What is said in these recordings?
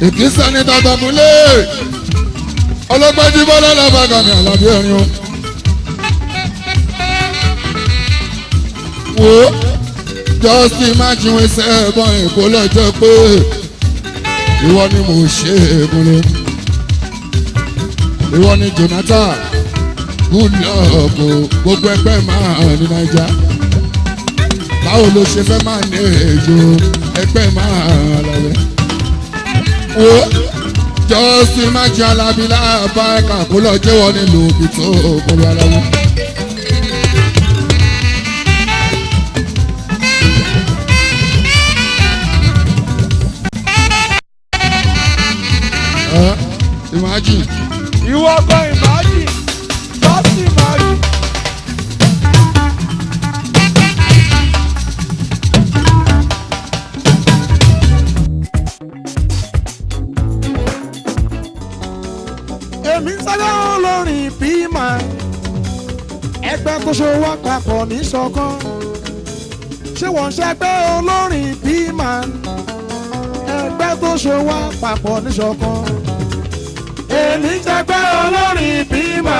Ìkísà ní tàtàkùnlé ọlọ́gbẹ́jú bọ́lá làbàgàmì àlàbí ẹ̀rín o. Wo just imagine we ṣe ẹ̀bọ̀n Èkó lọ́jọ́ pé ìwọ ni mo ṣe é ìwọ ni Jonathan good luck o gbogbo ẹgbẹ́ máa ní Naija. Báwo ló ṣe fẹ́ máa ní èjò ẹgbẹ́ máa lọ́wọ́? Wo just imagine Alábí láàbá ẹ̀ka kó lọ jẹ́wọ́ nílùú òbí tó kọlu aláwọ̀. Imagine. Ìwọ gan imagine. Just imagine. Èmi ń sáré olórin bímọ. Ẹgbẹ́ tó ṣe wá papọ̀ ní ṣọ̀kan. Ṣé wọ́n ṣẹgbẹ́ olórin bímọ? Ẹgbẹ́ tó ṣe wá papọ̀ ní ṣọ̀kan. Èmi ń ṣẹgbẹ́ olórin bímọ.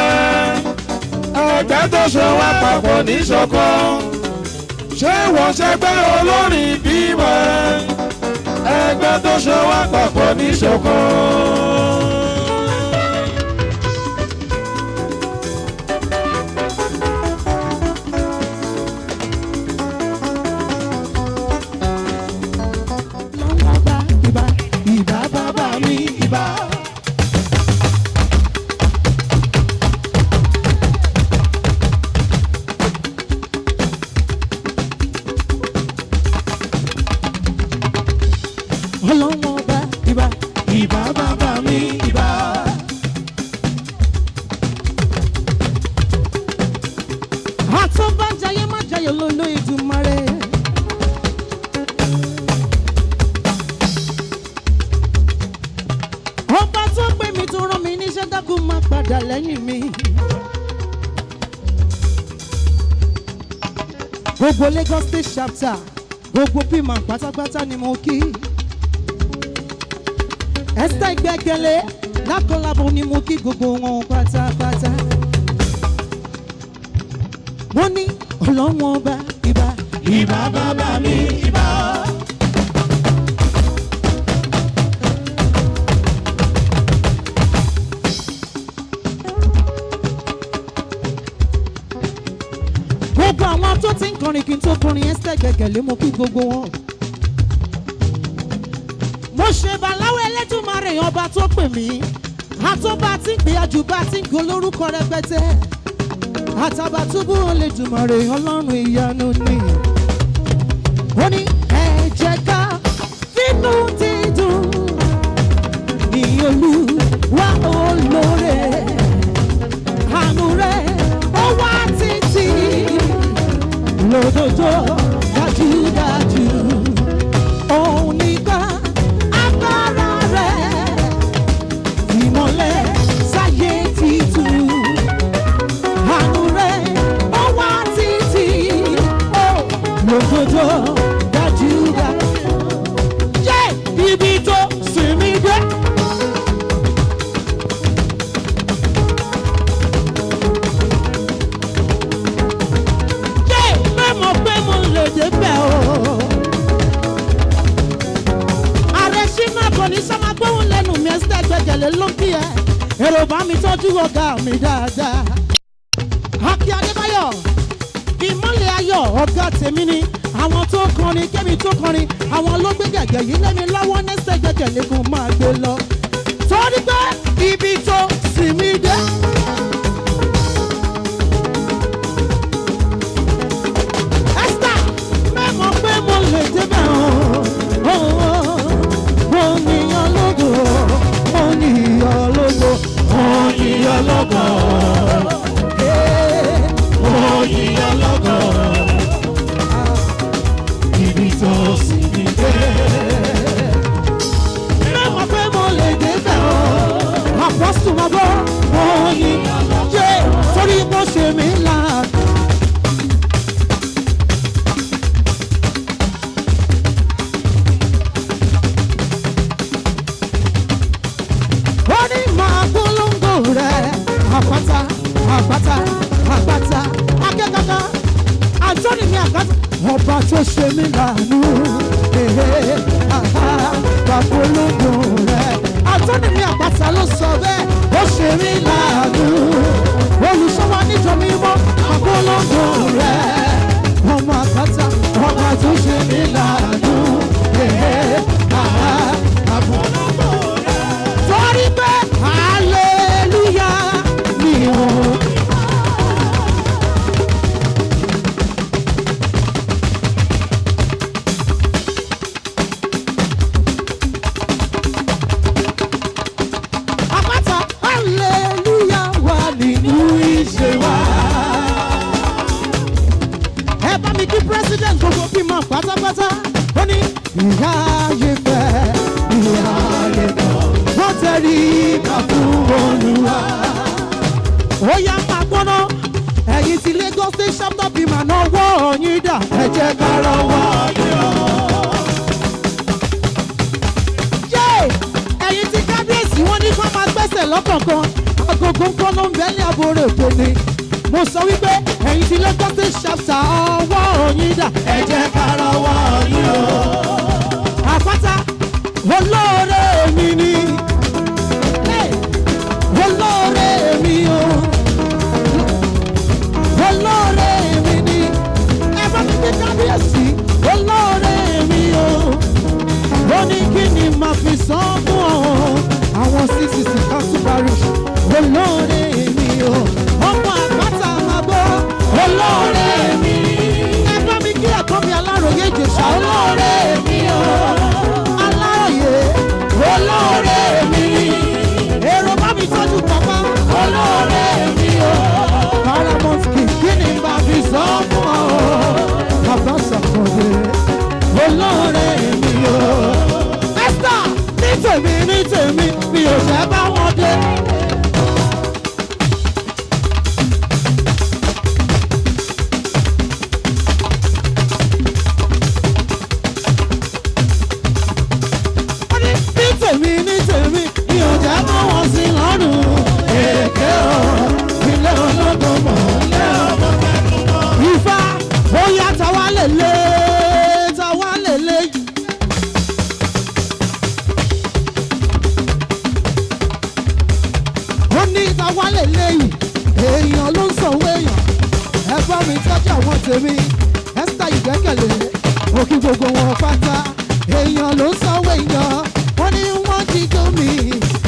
Ẹgbẹ́ tó ṣe wá papọ̀ ní ṣọ̀kan. Ṣé wọ́n ṣẹgbẹ́ olórin bímọ? Ẹgbẹ́ tó ṣe wá papọ̀ ní ṣọ̀kan. Ìbà bàbá mi ìbà. Ọlọ́run ọba ìbà. Ìbà bàbá mi ìbà. Àtọ́bàjáyé má jayé lóló Èdùmàrè. Ọba tó pè mí tó rán mi níṣẹ́ dákun má padà lẹ́yìn mi. Gbogbo Lagos State chapter, gbogbo Pima pátápátá ni mo kí. Esther Ìgbẹ́kẹ̀lé lákọlábo ni mo kí gbogbo wọn pátápátá. Wọ́n ní Ọlọ́run ọba ìbà. Ìbà bàbá mi ìbà. Gbogbo àwọn tó ti ń kọrin kí n tó kọrin Esther Ìgbẹ́kẹ̀lé mo kí gbogbo wọn. Mo ṣe bàláwọ̀ Ẹlẹ́dùmarè ọba tó pè mí. Àtọ́ba tí ń pè àjùbá tí ń go lórúkọ rẹpẹtẹ. Àtàbàtúbú Olódùmarè Ọlọ́run ìyanu ni. Ó ní ẹ jẹ́ ká fínú dídùn ní Olúwa olóore. Àánú rẹ̀ ó wá títí lódodo dájúdájú. Òun nìkan agbára rẹ̀ ìmọ́lẹ̀ sáyé títún. Àánú rẹ̀ ó wá títí ó lódodo dájúdájú. Yé ibi tó sinmi dé. Yé mẹ́mọ̀ pé mo lè débẹ̀ o. Ààrẹ ṣínà kò ní sọ máa gbóhùn lẹ́nu mi Esther Ìgbẹ́kẹ̀lé ló ń kí ẹ. Èrò bá mi tọ́jú ọ̀gá mi dáadáa. Akin Adébáyọ̀, ìmọ́lẹ̀ ayọ̀ ọ̀gá tèmi ni. Àwọn tó kọrin kémi tó kọrin, àwọn ló gbé gẹ̀gẹ̀ yìí lẹ́mi lọ́wọ́ Esther Ìgbẹ́kẹ̀lé kò máa gbé lọ. Torí pé ibi tó sì mí dé. Esther, mẹ́mọ̀ pé mo lè débẹ̀ o. Mo níyàn lógo, mo níyàn lógo, mo níyàn lógo. Mo yìn lógo. Ibi tó sì mí dé. Mẹ́mọ̀ pé mo lè débẹ̀ o. Àpọ́sù máa bọ́, mo yìn Àpáta akẹ́kọ̀ọ́ Anthony mi àpáta. Ọba tó ṣe mí lànú, bàbá ológun rẹ̀. Anthony mi àpáta ló sọ bẹ́ẹ̀, ó ṣe mí lànú. Olùṣọ́wá níjọ mímọ́, bàbá ológun rẹ̀. Ọmọ àpáta, ọba tó ṣe mí lànú, bàbá ológun rẹ̀. Torí pé hallelujah ni o. Àpáta hallelujah wà nínú ìṣe wa. Ẹ bá mi kí president gbogbo bímọ pátápátá. Ó ní ìyá ayé fẹ́, ìyá ayé kọ̀. Wọ́n tẹrí bá fún Olúwa. Ó yá máa gbóná. Ẹ̀yin ti Lagos State chapter bímọ náà wọ́ ọ̀yin dà. Ẹ jẹ́ ká rọwọ́ yín o. Yé! Ẹ̀yin tí kábíyèsí wọ́n ní kó máa gbẹ́sẹ̀ lọ́kọ̀ọ̀kan agogo ńkọ́ ló ń bẹ ní àbúrò èkó ni mo sọ wípé ẹ̀yin tí Lagos State chapter ọwọ́ yín dà. Ẹ jẹ́ ká rọwọ́ yín o. Àpáta olóore mi ni. Hey! Olóore mi o. Olóore mi ni. Ẹ bá mi gbé kábíyèsí olóore mi o. Ó ní kí ni màá fi san fún ọ àwọn ccc council parish olóore mi o. Ọmọ àpáta máa gbọ́ olóore mi. Ẹ bá mi kí ẹ̀kọ́ mi aláròye Ìjẹ̀ṣà olóore mi o. Aláròye olóore mi. Èrò bá mi tọ́jú pàpà olóore mi o. Paramount king kí ni màá fi san fún ọ bàbá sàkóso olóore mi o. Esther ní tèmi ní tèmi mi ò ṣe bá wọn dé. Ó ní ní tèmi ní tèmi mi ò jẹ́ bá wọn sí lọ́rùn. Èké o, ilé ológo mọ̀ lé ọmọ Ifá bóyá tàwa lè lé tàwa lè lé. Ó ní tàwa lè lé yìí, èèyàn ló ń sanwó èèyàn. Ẹ bá mi tọ́jú àwọn tèmi, Esther Ìgbẹ́kẹ̀lé, òkè gbogbo wọn pátá. Èèyàn ló ń sanwó èèyàn, wọ́n ní wọ́n jíjó mi,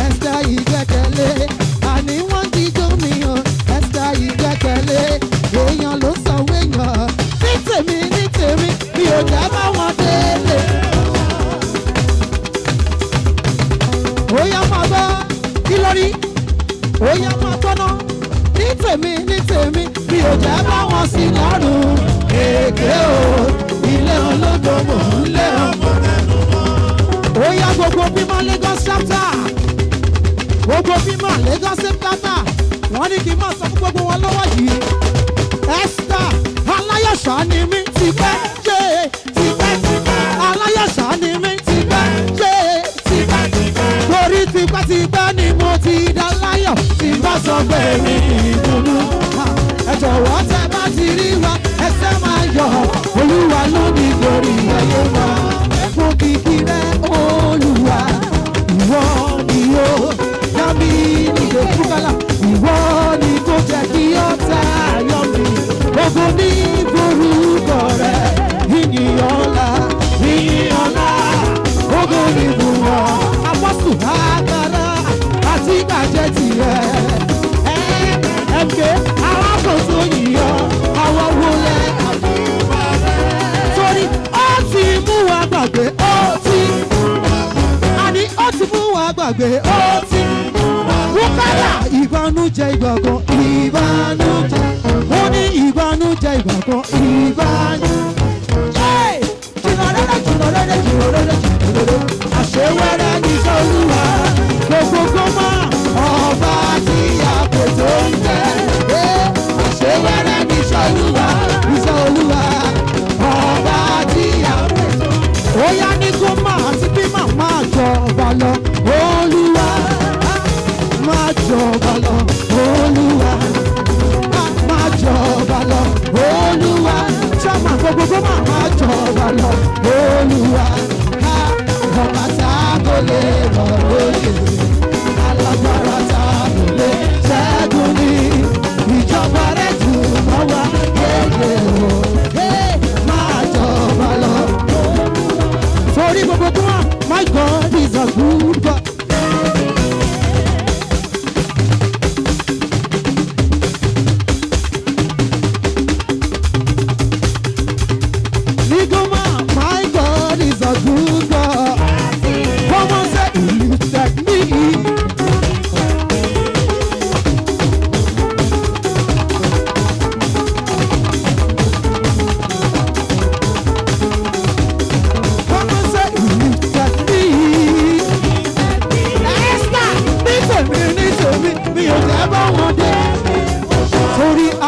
Esther Ìgbẹ́kẹ̀lé. Àní wọ́n jíjó mi o, Esther Ìgbẹ́kẹ̀lé. Èèyàn ló ń sanwó èèyàn. Ní tèmi ní tèmi, mi ò jẹ́ bá wọn délé. Ó yá máa gbọ́ kí lórí, ó yá máa gbọ́ná. Ní tèmi ní tèmi, mi ò jẹ́ bá wọn sí lọ́rùn. Èké o, ilé ológo mò ń lé ọmọ. Ó yá gbogbo bímọ Lagos chapter, gbogbo bímọ Lagos chapter, wọ́n ní kí n máa sọ fún gbogbo wọn lọ́wọ́ yìí. Esther aláyọ̀ṣà ni mí tipẹ́ ṣe tipẹ́ tipẹ́. Aláyọ̀ṣà ni mí tipẹ́ ṣe tipẹ́ tipẹ́. Torí tipẹ́tipẹ́ ni mo ti dá láyọ̀ tí bá sọ pé mi ìdùnnú. Ẹ jọ̀wọ́ tẹ bá ti rí wa ẹsẹ̀ máa yọ̀ Olúwa ló ní torí ayé wa. Fún kìkì rẹ̀ Olúwa ìwọ ni ó dá mi nílé fúkàlà ìwọ ni kò jẹ́ kí ọ̀tá yọ̀ mí. Ògo ní forúkọ rẹ̀ ìyìn ọlá ìyìn ọlá ògo ní fún ọ. Apọ́sù agbára àti ìbàjẹ́ tirẹ̀. MK alákòóso yìnyín àwọn wọlé torí ó ti mú wa gbàgbé ó ti àní ó ti mú wa gbàgbé ó ti Bùkálà ìbànújẹ́ ìgbàgbọ́ ìbànújẹ́ ó ní ìbànújẹ́ ìgbàgbọ́ ìbànújẹ́ jìnnà rẹ́rẹ́ jìnnà rẹ́rẹ́ jìnnà rẹ́rẹ́ jìnnà rẹ́rẹ́ àṣewẹ́rẹ́ ní sọ́lúwa gbogbogbò mọ́ ọba tí a kò tó ń jẹ́ àṣewẹ́rẹ́ ní sọ́lúwa ìsọ̀lúwa ọba tí a kò tó ó yá ní kó máa àti bí màmá jọba lọ Olúwa máa jọba lọ Olúwa máa jọba.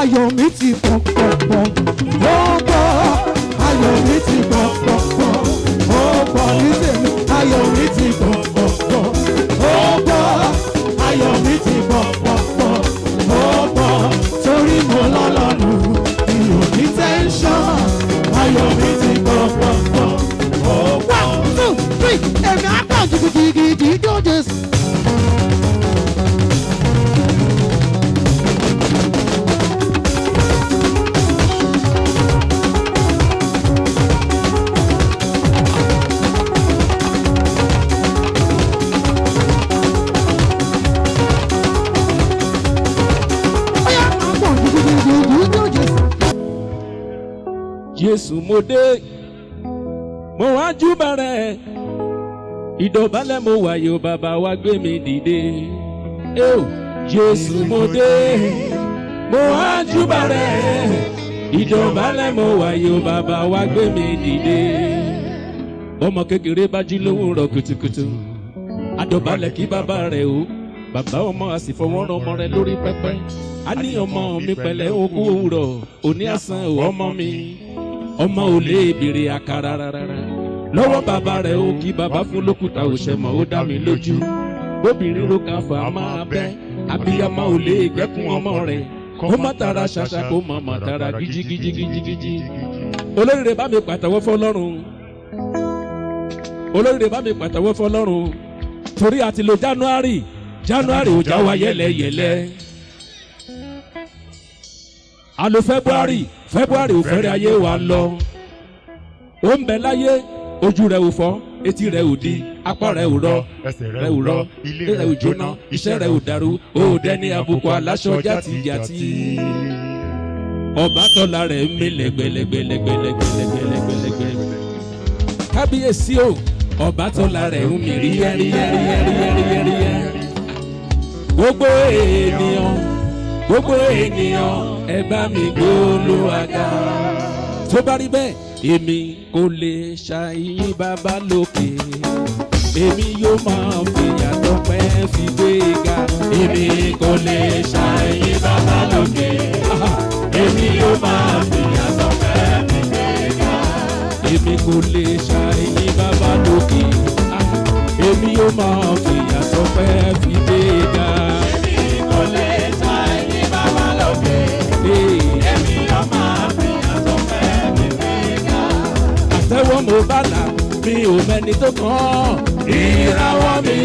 Ayọ̀ mi ti pọ̀ pọ̀ pọ̀. Ó pọ̀, ayọ̀ mi ti pọ̀ pọ̀ pọ̀. Ó pọ̀ ní tèmi, ayọ̀ mi ti pọ̀ pọ̀ pọ̀. Ó pọ̀, ayọ̀ mi ti pọ̀ pọ̀ pọ̀. Ó pọ̀, torí mo lọ́lọ́run, mi ò ní tẹ́ńṣọ̀n. Ayọ̀ mi ti pọ̀ pọ̀ pọ̀. Ó pọ̀. 1, 2, 3, èmi á pọ̀ jìgìjìgìjì jọ́jẹ́sì. Jésù mo dé, mo wá júbà rẹ̀, ìdọ̀bálẹ̀ mo wà yóò bàbá wa gbé mi dìde. Jésù mo dé, mo wá júbà rẹ̀, ìdọ̀bálẹ̀ mo wà yóò bàbá wa gbé mi dìde. Ọmọ kékeré bá jí lówùúrọ̀ kùtùkùtù, àdọ̀bálẹ̀ kí bàbá rẹ̀ o, bàbá ọmọ a sì fọwọ́ rán ọmọ rẹ̀ lórí pẹpẹ. A ní ọmọ mi pẹ̀lẹ́ okú òwúrọ̀, òní àsán ò ọmọ mi. Ọmọ ò lè béèrè àkàrà rárá lọ́wọ́ bàbá rẹ̀ ó kí bàbá fún lókùtà òṣèmọ̀ ó dá mi lójú. Bóbìnrin ro ká fà máa bẹ́, abiyamọ ò lè gbẹ́kún ọmọ rẹ̀. Kó má tara ṣàṣà kó má má tara gidigidigidigidi. Olóríire bá mi pàtẹ́wọ́ fọlọ́run. Olóríire bá mi pàtẹ́wọ́ fọlọ́run. Torí a ti lo January, January ò já wa yẹ́lẹyẹ̀lẹ. A lo February, February ò fẹ́rẹ̀ ayé wa lọ. Ó ń bẹ láyé, ojú rẹ̀ ò fọ́, etí rẹ̀ ò di, apá rẹ̀ ò rọ, ẹsẹ̀ rẹ̀ ò rọ, ilé rẹ̀ ò jóná, iṣẹ́ rẹ̀ ò dàrú, ó dẹ́ni àbùkù aláṣọ játijàti. Ọba tọ́la rẹ̀ ń mí lẹ́gbẹ̀lẹ́gbẹ̀lẹ́gbẹ̀lẹ́gbẹ̀lẹ́gbẹ̀lẹ́gbẹ̀. Kábíyèsí o, ọba tọ́la rẹ̀ ń mí ríyẹ́ríyẹ́ríyẹ́ríyẹ́ríyẹ́. Gbogbo ènìyàn, gbogbo ènìyàn, ẹ bá mi gbé Olúwa ga. Tó bá rí bẹ́ẹ̀, èmi kò lè ṣàìyìn bàbá lókè. Èmi yóò máa fi àtọ́pẹ́ fi gbé ga. Èmi kò lè ṣàìyìn bàbá lókè. Èmi yóò máa fi àtọ́pẹ́ fi gbé ga. Èmi kò lè ṣàìyìn bàbá lókè. Èmi yóò máa fi àtọ́pẹ́ fi gbé ga. Èmi kò lè ṣàìyìn bàbá lókè. Èmi yóò máa fi àtọ́pẹ́ fi gbé ga. Àtẹ́wọ́ mo bá là, mi ò mẹ́ni tó kàn ìràwọ̀ mi.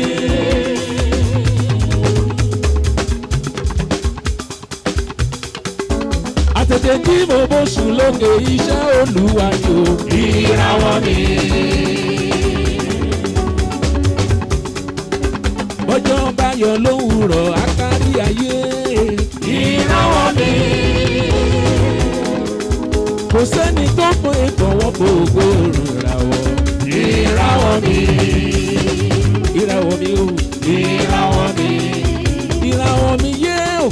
Àtètè tí mo bó sùn lókè iṣẹ́ Olúwa ni o. Ìràwọ̀ mi. Bọ́jọ́ bá yọ lówùrọ̀ á kárí ayé. Ìràwọ̀ mi. Kò sẹ́ni tó fún ìfọwọ́ gbogbo ìràwọ̀. Ìràwọ̀ mi. Ìràwọ̀ mi o. Ìràwọ̀ mi. Ìràwọ̀ mi yé o.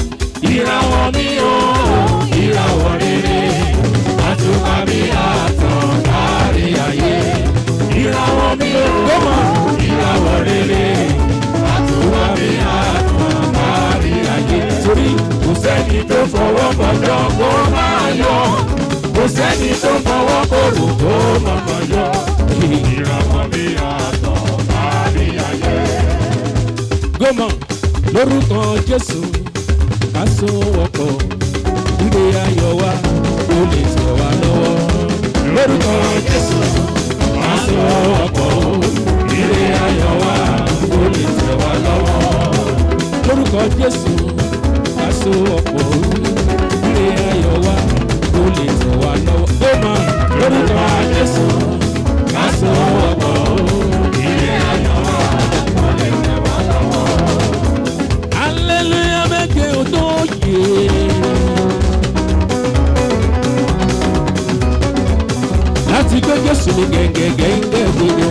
Ìràwọ̀ mi o. Ìràwọ̀ rere. Àtùpà mi àtàn kárí ayé. Ìràwọ̀ mi o. Ìràwọ̀ rere. Àtùpà mi àtàn kárí ayé. Torí kò sẹ́ni tó fọwọ́ bọ̀jọ́ kó máa yọ. Kò sẹ́ni tó fọwọ́ kòrò kó mọ̀mọ́ yọ. Ìràwọ̀ mi àtàn kárí ayé. Gómọ̀ lórúkọ Jésù ká so wọ́pọ̀ ire ayọ̀ wa kó lè tẹ̀ wá lọ́wọ́. Lórúkọ Jésù ká so wọ́pọ̀ ire ayọ̀ wa kó lè tẹ̀ wá lọ́wọ́. Lórúkọ Jésù ká so wọ́pọ̀ ire ayọ̀ wa kó lè tẹ̀ wá lọ́wọ́. Gómọ̀ Lórúkọ Jésù ká so wọ́pọ̀ ire ayọ̀ wa kó lè tẹ̀ wá lọ́wọ́. Hallelujah méje ò tó yé. Láti gbé Jésù ní gẹ́gẹ́gẹ́gẹ́ gbogbo.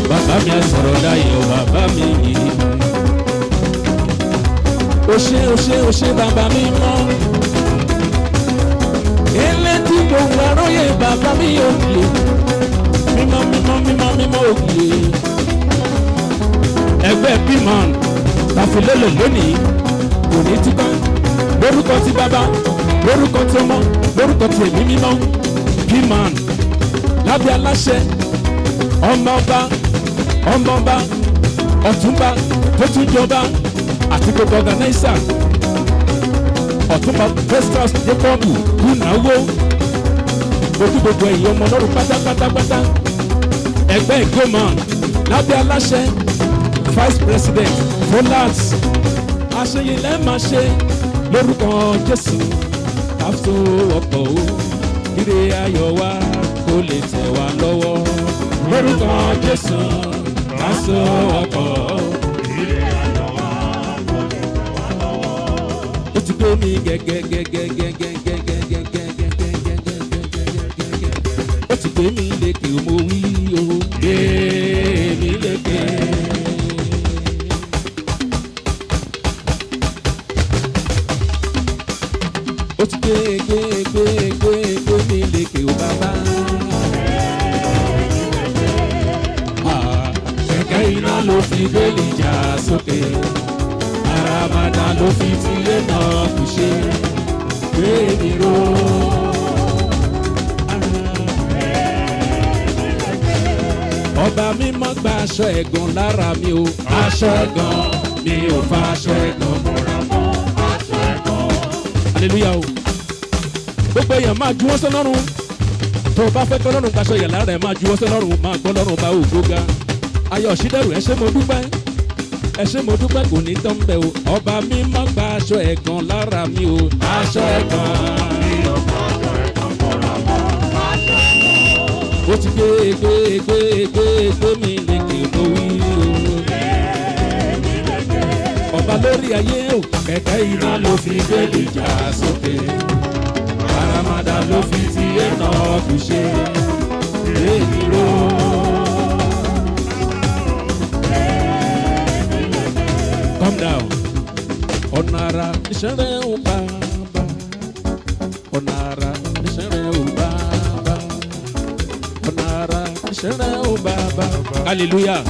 Bàbá mi sọ̀rọ̀ láyọ̀ bàbá mi yìí. O ṣé o ṣé o ṣé bàbá mi mọ́. Elétí gbogbo aróyè bàbá mi òkè. Mímọ́ mímọ́ mímọ́ mímọ́ òkè. Ẹgbẹ́ Pman tàfilélò lónìí. kò ní túká. Lórúkọ ti bàbá, lórúkọ ti ọmọ, lórúkọ ti ẹ̀mí mímọ́. P-Man lábẹ́ aláṣẹ, ọmọọba, ọmọọba, ọ̀túnba tó tún jọba àti gbogbo ọ̀gánáísà. Ọ̀túnba Festus Jacob kùnàwó. Ojú gbogbo ẹ̀yìn ọmọ ọlọ́run pátápátápátá. Ẹgbẹ́ ìgbọ́mọ̀ lábẹ́ aláṣẹ Vice President Folas. Àṣeyìn lẹ́ máa ṣe lórúkọ Jésù. Káfíńsó ọ̀pọ̀ o, ire ayọ̀ wa kó lè tẹ̀ wá lọ́wọ́. Lórúkọ Jésù, káfíńsó ọ̀pọ̀ o. Ó ti gbé mi gẹ́gẹ́gẹ́gẹ́gẹ́gẹ́gẹ́gẹ́gẹ́gẹ́gẹ́gẹ́gẹ́gẹ́. Ó ti gbé mi lékè mo wí o, gbé mi lékè. Ó ti gbé gbé gbé gbé gbé mi lékè o bàbá. Kẹ̀kẹ́ iná ló fi gbé lìjà sókè. Àràmàdà ló fi tilé náà kù ṣe. Gbé mi ró. Ọba mímọ́ gba aṣọ ẹ̀gàn lára mi o. Aṣọ ẹ̀gàn mi ò fa aṣọ ẹ̀gàn mọ́ra mọ́. Aṣọ ẹ̀gàn. Hallelujah o. Gbogbo èèyàn máa juwọ́ sọ́lọ́run. Tó o bá fẹ́ kọ́lọ́run gbaṣọ yàrá rẹ̀ máa juwọ́ sọ́lọ́run, máa gbọ́ lọ́run bá ògo ga. Ayọ̀ Ṣídẹ̀rù ẹ ṣé mo dúpẹ́. Ẹ ṣé mo dúpẹ́ kò ní tán bẹ́ẹ̀ o. Ọba mímọ́ gba aṣọ ẹ̀gàn lára mi o. Aṣọ ẹ̀gàn mi ò fa aṣọ ẹ̀gàn mọ́ra mọ́. Aṣọ ẹ̀gàn. Ó ti gbé gbé gbé gbé gbé mi lékè mo wí o. Ọba lórí ayé o. Kẹ̀kẹ́ iná ló fi gbé lìjà sókè. Àràmàdà ló fi ti ẹ̀nà kù ṣe. Èmi ró. Calm down. Ọ̀nà àrà iṣẹ́ rẹ̀ ń bàbá. Ọ̀nà àrà iṣẹ́ rẹ̀ ń bàbá. Ọ̀nà àrà iṣẹ́ rẹ̀ ń bàbá. Hallelujah.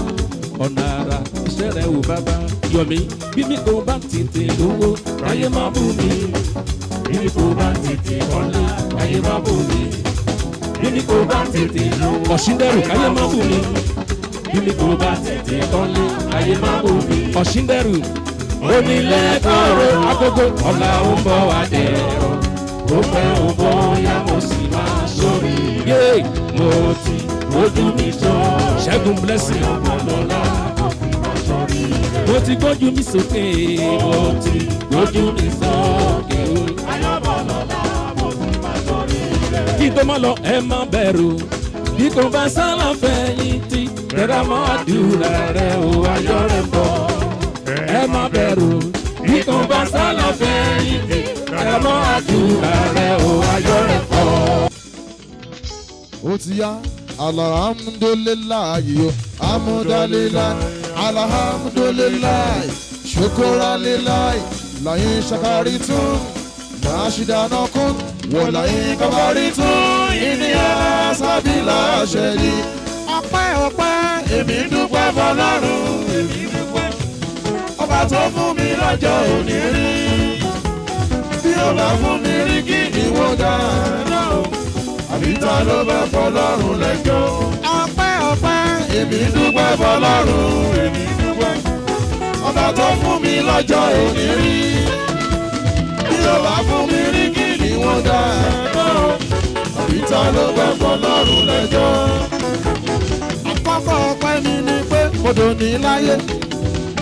Ọ̀nà àrà iṣẹ́ rẹ̀ ń bàbá. Yọ̀mí bí mi kò bá tètè lówó, ayé má bù mí. Bí mi kò bá tètè kọ́lá, ayé má bù mí. Bí mi kò bá tètè lówó, Ọ̀ṣíndẹ̀rù káyé má bù mí. Bí mi kò bá tètè kọ́lé, ayé má bù mí. Ọ̀ṣíndẹ̀rù onílé kọ́rọ̀ agogo ọ̀la ó ń bọ̀ wá dẹ̀rọ̀. Ó pẹ́ ó bóyá mo sì máa sórí. Yé mo ti ojú mi sọ. Ṣẹ́gun Blessing. Mo ti gbójú mi sókè, mo ti gbójú mi sókè o. Kí tó má lọ, ẹ má bẹ̀rù. Bí kò bá sálà fẹ̀yìntì, tẹra mọ́ àdúrà rẹ̀ o, ayọ̀ rẹ̀ bọ̀. Ẹ má bẹ̀rù. Bí kò bá sálà fẹ̀yìntì, tẹra mọ́ àdúrà rẹ̀ o, ayọ̀ rẹ̀ bọ̀. Ó ti yá, alhamdulilayi o, alhamdulilayi, alhamdulilayi, shukuralilayi, layin shakaritun, lashidanakun, wọ̀láyin kabaritun, ìníyà sábìlà ṣẹ̀lí. Ọpẹ́ ọpẹ́, èmi dúpẹ́ fọlọ́run, èmi dúpẹ́. Ọba tó fún mi lọ́jọ́ òní rí. Bí ó bá fún mi rí kí ìwọ dáná o. Àbí ta ló bá fọlọ́run lẹ́jọ́? Ọpẹ́ ọpẹ́, èmi dúpẹ́ fọlọ́run, èmi dúpẹ́. Ọba tó fún mi lọ́jọ́ òní rí. Bí ó bá fún mi rí kí ìwọ dáná o. Àbí ta ló bá fọlọ́run lẹ́jọ́? Àkọ́kọ́ ọpẹ́ mi ni pé odò ní láyé.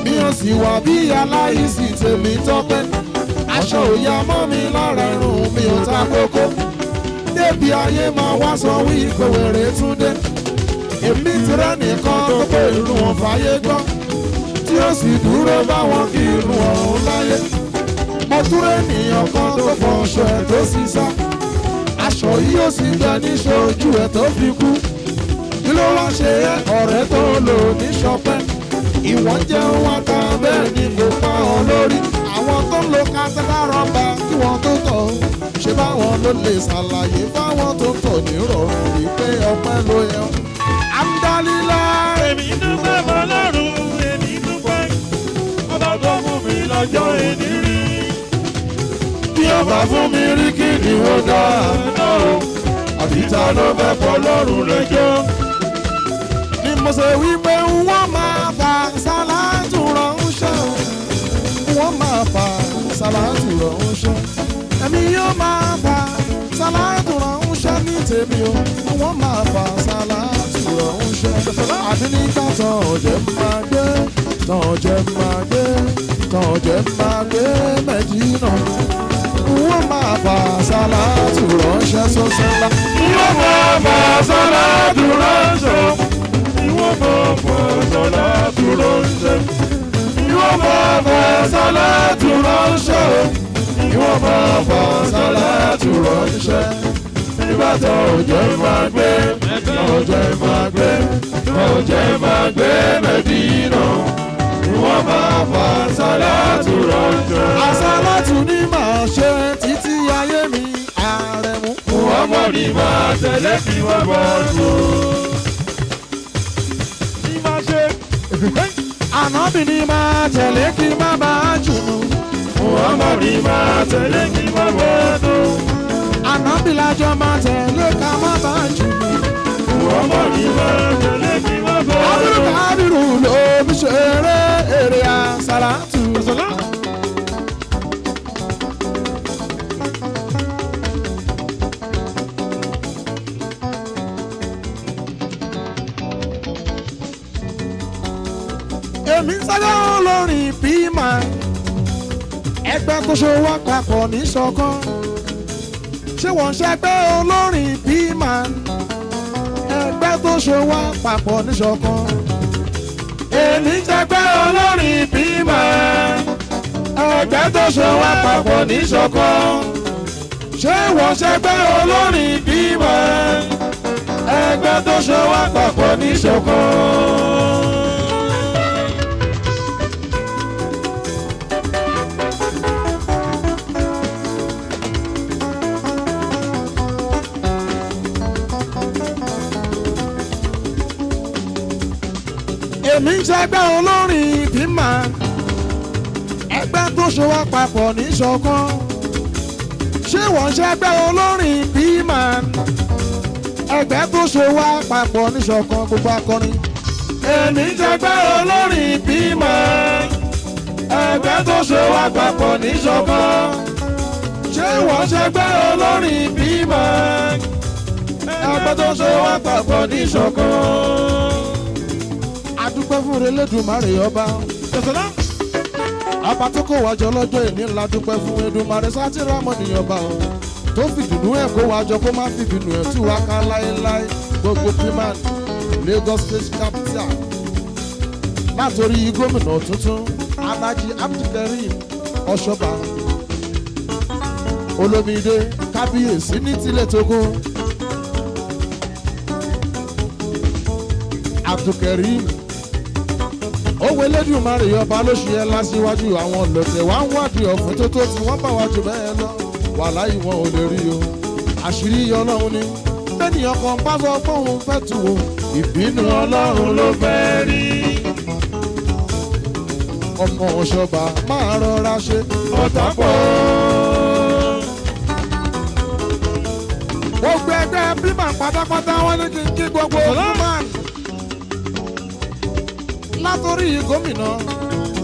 Mi ò sì wà bí aláìsí tèmi tọ́pẹ́. Aṣọ òya mọ́ mi lára irun mi ò ta kókó. Débi ayé máa wá sọ wípé wèrè tún dé. Èmi ti rẹ́ nìkan tó pé irun wọn fàyè gbọ́. Tí ó sì dúró báwọn kí irun ọ̀hún láyé. Mo tún rẹ́ nìyàn kan tó fọ aṣọ ẹ̀ tó sì sá. Aṣọ yìí ó sì gbẹ níṣojú ẹ̀ tó fi kú. Kí ló wá ṣe é ọ̀rẹ́ tó lò ní ṣọpẹ́? Ìwọ́n jẹun wá ta bẹ́ẹ̀ ni kò pa ọ lórí. Àwọn tó ń lo kátàkárà rọ́bà kí wọ́n tó tọ̀ ọ́. Ṣé báwọn ló lè ṣàlàyé fáwọn tó tọ̀ nírọ̀rùn wípé ọpẹ́ ló yẹ ọ́. Amdalila. Èmi dúpẹ́ fọlọ́run, èmi dúpẹ́. Ọba tó fún mi lọ́jọ́ èní rí. bá fún mi rí kí ni ó dá náà o? Àbí ta ló fẹ́ pọ̀ lọ́rùn lẹ́jọ́? Ni mo ṣe wí pé wọ́n máa fa sálátù ránṣẹ́. Wọ́n máa fa sálátù ránṣẹ́. Èmi yóò máa fa sálátù ránṣẹ́ ní tèmi o. Wọ́n máa fa sálátù ránṣẹ́. Àbí nígbà tán ọ̀jẹ̀ máa gbé, tán ọ̀jẹ̀ máa gbé, tán ọ̀jẹ̀ máa gbé Mẹ́dínà. Wọ́n máa fa sálátù ránṣẹ́ sọ́sẹ́ ńlá. Wọ́n máa fa sálátù ránṣẹ́. Wọ́n máa fa sálátù ránṣẹ́. Wọ́n máa fa sálátù ránṣẹ́. Wọ́n máa fa sálátù ránṣẹ́. Nígbà tó jẹ́ máa gbé, tó jẹ́ máa gbé, tó jẹ́ máa gbé Mẹ́dínà. Wọ́n máa fa sálátù ránṣẹ́. Àsálátù ní màá ṣe títí ayé mi, Àrẹ̀mú. Muhammadu máa tẹ̀lé kí wọ́n bọ̀ dùn. Ní máa ṣe. Ànábì ní máa tẹ̀lé kí má bàa jùnú. Muhammadu máa tẹ̀lé kí wọ́n bọ̀ dùn. Ànábì lájọ máa tẹ̀lé ká má bàa jùnú. Muhammadu máa tẹ̀lé kí wọ́n bọ̀ dùn. Kábírù ló fi ṣeré èrè àsálátù. Èmi ń sáré olórin bímà ẹgbẹ́ tó ṣe wá papọ̀ ní ṣọ̀kan. Ṣé wọ́n ṣẹgbẹ́ olórin bímà ẹgbẹ́ tó ṣe wá papọ̀ ní ṣọ̀kan? Èmi ń ṣẹgbẹ́ olórin bímà ẹgbẹ́ tó ṣe wá papọ̀ ní ṣọ̀kan. Ṣé wọ́n ṣẹgbẹ́ olórin bímà ẹgbẹ́ tó ṣe wá papọ̀ ní ṣọ̀kan? Èmi ń ṣẹgbẹ́ olórin bímà ẹgbẹ́ tó ṣe wá papọ̀ ní ṣọ̀kan. Ṣé wọ́n ṣẹgbẹ́ olórin bímà ẹgbẹ́ tó ṣe wá papọ̀ ní ṣọ̀kan gbogbo akọrin? Èmi ń ṣẹgbẹ́ olórin bímà ẹgbẹ́ tó ṣe wá papọ̀ ní ṣọ̀kan. Ṣé wọ́n ṣẹgbẹ́ olórin bímà ẹgbẹ́ tó ṣe wá papọ̀ ní ṣọ̀kan? Adúpẹ́ fún Elédùmarè ọba ọba tó kó wájọ lọ́jọ́ ìní ńlá dúpẹ́ fún Èdùmàrè sátìrámọ́ nìyọba o tó fi dùnú ẹ̀ kó wájọ kó má fi bínú ẹ̀ tú wá ká láéláé. Gbogbo piman Lagos State capital látòrí gómìnà tuntun Alhaji Abdulkareem Ọ̀ṣọ́bà Olómìdé kábíyèsí ní tilẹ̀ tókó Abdulkareem owó Elédùmarè ọba ló ṣe ẹ́ lásìwájú àwọn ọlọ́tẹ̀ wá ń wádìí ọ̀fun tó tó tí wọ́n bá wá jù bẹ́ẹ̀ lọ wàláhì wọn ò lè rí o àṣírí Ọlọ́run ni bẹ́ẹ̀nìyàn kan bá sọ pé òun fẹ́ tù o ìbínú Ọlọ́run ló fẹ́ rí. Ọmọ Ọ̀ṣọ́bà máa rọra ṣe ọ̀tá pọ̀. Gbogbo ẹgbẹ́ bímọ pátápátá wọn ní kí n kí gbogbo woman látòrí gómìnà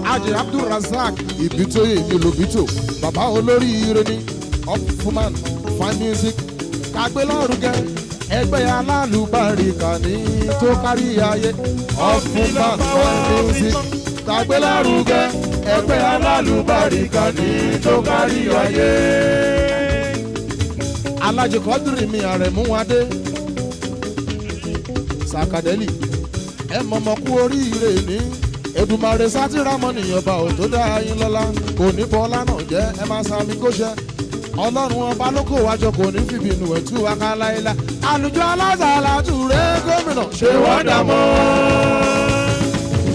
Haji Abdulrasaq Ibitoye Olobito bàbá olórí ire ni Upfuman fine music kàgbélárugẹ ẹgbẹ́ alálùbáríkà ní tó kárí ayé. Upfuman fine music Kàgbélárugẹ ẹgbẹ́ alálùbáríkà ní tó kárí ayé. Alhaji Quadri mi Àrẹ̀mú Adé Sàkàdẹ́lì ẹ mọ̀mọ́ kú oríire ní Èdùmàrè sátìrámọ́ nìyẹn ọba ò tó dá yín lọ́lá kò ní bọ́lá náà jẹ́ ẹ máa sami kó ṣe Ọlọ́run ọba ló kó wájọ kò ní fìbí inú ẹ̀ tú wa ká láéláé. Àlùjọ alásàlátù rẹ gómìnà Ṣé wọ́n dà mọ́?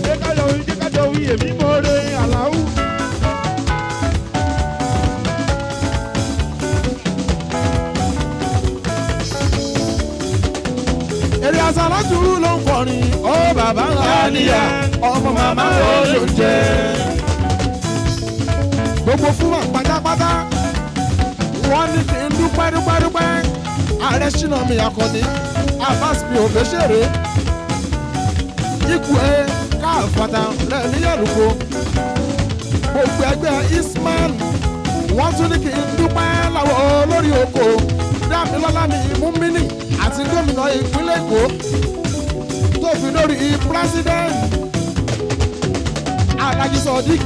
Jẹ́ ká jọ wí èmi mọ́re Àlàó. Èrè àsàlátù ló ń kọrin ó bàbá ńlá níyà ọmọ màmá ló ń jẹ. Gbogbo fún wa pátápátá Adésínà mi akọni Abbas mi ò fẹ́ ṣeré ikú ẹ káàfàtà rẹ̀ níyàlùkọ gbogbo ẹgbẹ́ Isman wọ́n tún ní kí n dúpẹ́ láwọ̀ olórí oko Dámilọ́lá mi Múmínì àti gómìnà ìpínlẹ̀ Èkó tó fi lórí president Alhaji Sodiq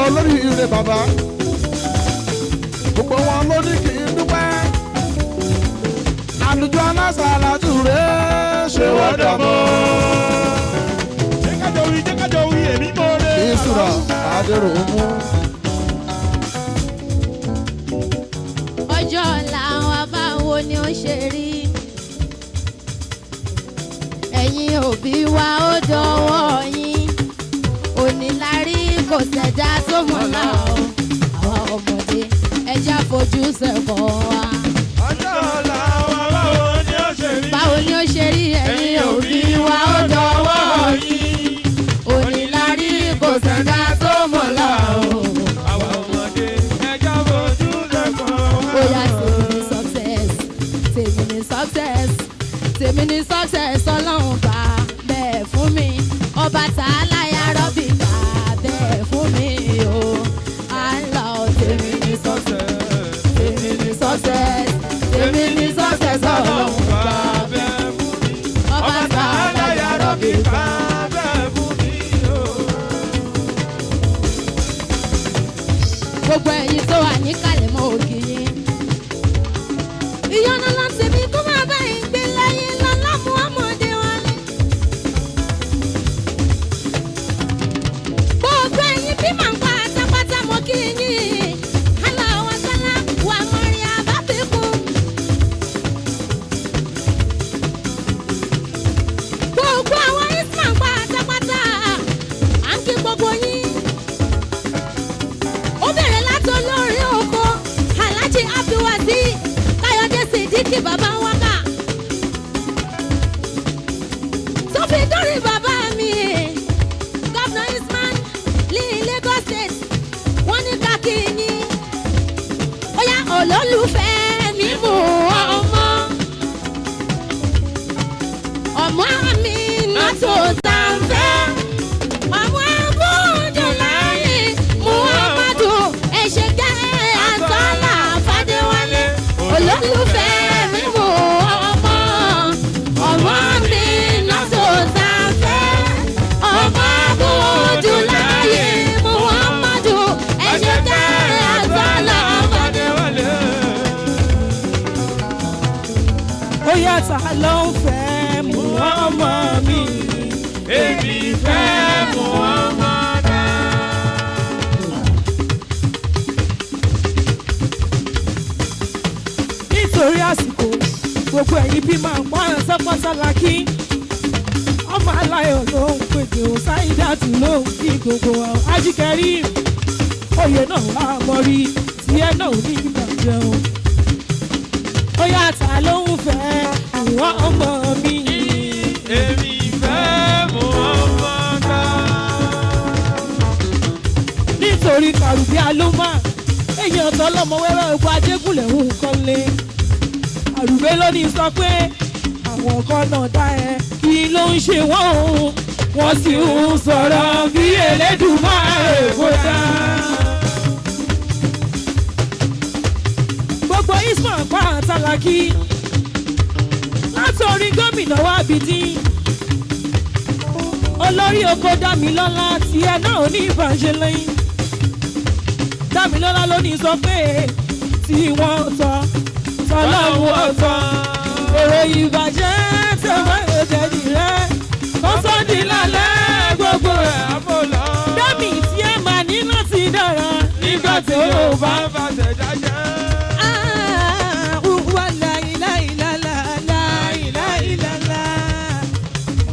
olórí ire bàbá gbogbo wọn ló ní kí n dúpẹ́ àlùjọ alásàlátù rẹ̀ ṣe wọ́n dàmọ́. Jẹ́ ká jọ wí, jẹ́ ká jọ wí, èmi mọ̀ọ́rẹ́. Ìṣúra Adéròmú. Ọjọ́ ọ̀la wa báwo ni ó ṣe rí? Ẹ̀yin òbí wa ó dọwọ́ yín. Òní la rí kò sẹ̀dá tó mọ̀lá o. Àwa ọmọdé ẹja fojú sẹ́kọ̀ọ́ wa. Ọjọ́ ọ̀la wa báwo ni ó ṣe rí? Báwo ni ó ṣe rí? Ẹ̀yin òbí wa ó dọwọ́ yín. Òní la rí kò sẹ̀dá tó mọ̀lá o. Àwa ọmọdé ẹja fojú sẹ́kọ̀ọ́ wa. Oya tèmi ni success, tèmi ni success, tèmi ni success ọlọ́run bá bẹ́ẹ̀ fún mi. Ọba tààlà ya rọ́bì bá bẹ́ẹ̀ fún mi o. Allah tèmi ni success, tèmi ni success, tèmi ni success ọlọ́run bá bẹ́ẹ̀ fún mi. ọba tààlà ya rọ́bì bá. Bá bẹ́ẹ̀ fún mi o. Gbogbo ẹ̀yin tó wà níkàlẹ̀ mọ́ ògì yín. Ìyọnu láti mi kó máa bá yín gbé láyé lọ́lá mú ọmọdé wálé. Gbogbo ẹ̀yin bí màá ń pa pátápátá mọ́ kí yín. Aláwọ̀ sálá wà mọ́rin àbábíkún. Gbogbo àwọn Isman pátápátá à ń kí gbogbo yín. Ó bẹ̀rẹ̀ láti olórí oko Alhaji Abdulwazi Káyọ̀dé Sídìkì bàbá wákà tó fi dórí bàbá mi gómìnà Isman ní Lagos State wọ́n ní ká kí yín. Ó yá olólùfẹ́ mi mú ọmọ ọmọ mi náà tó tàǹfẹ́ ọmọ abúlé láyé muhammadu ẹ̀ṣẹ̀gẹ́ àtọ́là fàdéwálé olólùfẹ́ mi mú ọmọ ọmọ mi náà tó tàǹfẹ́ ọmọ abúlé láyé muhammadu ẹ̀ṣẹ̀gẹ́ àtọ́là fàdéwálé. Ó yá ta ló ń fẹ́ mú ọmọ mi. Èmi fẹ́ Muhammadu. Nítorí àsìkò gbogbo ẹ̀yin bí máa ń pa sọ́pọ́sọ́ la kí. Ọmọ aláyọ̀ ló ń pèdè ó sáyidàtù ló ń kí gbogbo wa. Ajíkẹ́rí oyè náà wà á mọ rí tiẹ̀ náà ò ní ìbàjẹ́ o. Ó yá ta ló ń fẹ́ ìwọ ọmọ mi. Èmi fẹ́ Muhammadu. Nítorí kàrùbí alómà èèyàn tọlọmọ wẹ́wẹ́ ogun ajégúnlẹ̀ ń kọ́lé. Àrùbé lónìí sọ pé àwọn kan náà dá ẹ kí ló ń ṣe wọ́n o wọ́n sì ń sọ̀rọ̀ bí Elédùmarè kò dá. Gbogbo Isman pa àtàlàkì látòrí gómìnà wa bìdí olórí oko Dámilọ́lá tiẹ̀ náà ò ní ìbànṣe lẹ́yìn. Dámilọ́lá ló ní sọ pé tí wọ́n tọ́ tọ́lọ́hún ọ̀tọ̀ èrò ìbàjẹ́ tẹ̀wọ́ ìjẹ́jì rẹ̀ kó tó di lálẹ́ gbogbo ẹ̀. Àfọlọ́. Dámì tí ẹ máa ní láti dára Nígbà tí ó bá ń fàṣẹ jájẹ́.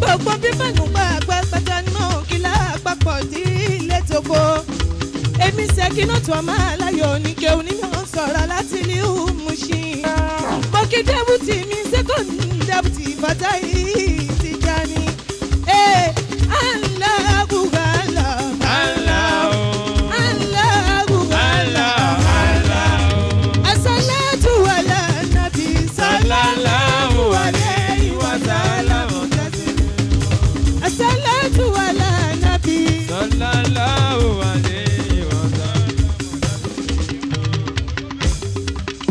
Gbogbo bímọ̀nù pàápàá náà kí lápapọ̀ tí ilé tókò. Èmi Ṣèkínàtù ọmọ aláyọ̀ oníke onímọ̀ sọ̀rọ̀ láti ní Mushin. Mo kí dẹ́bùtì mi sẹ́kọ̀ndì dẹ́bùtì Fatahi Tijani. Ee, Allahu Allah, Allah o. Allahu Allah, Allah o. As-salatu ala nabi Sallallahu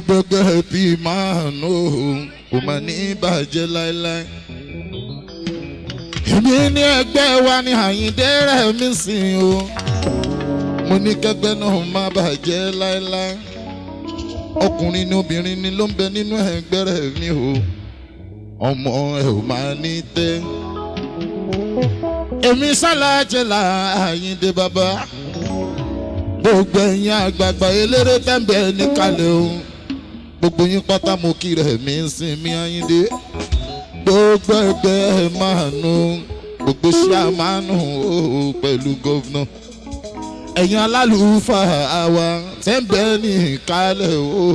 Gbogbo ẹgbẹ́ bí máa nù kò má ní bàjẹ́ láéláé. Èmi ní ẹgbẹ́ wa ní Àyìndé rẹ̀ mí sìn o. Mo ní kẹgbẹ́ náà má bàjẹ́ láéláé. Ọkùnrin ni obìnrin ni ló ń bẹ nínú ẹgbẹ́ rẹ̀ mi o. Ọmọ ẹ ò máa ní tẹ́. Èmi ṣàlàjẹ́ là Àyìndé bàbá. Gbogbo ẹ̀yin àgbààgbà eléré tẹ́ǹbẹ̀ níkàlẹ̀ o. Gbogbo yín pátá mo kí rẹ̀ mí ń sin mi Àyìndé. Gbogbo ẹgbẹ́ máa nù, gbogbo ṣíà máa nù o pẹ̀lú gómìnà. Ẹ̀yin alálùfáà wa tẹ́ǹbẹ̀ níkàlẹ̀ o.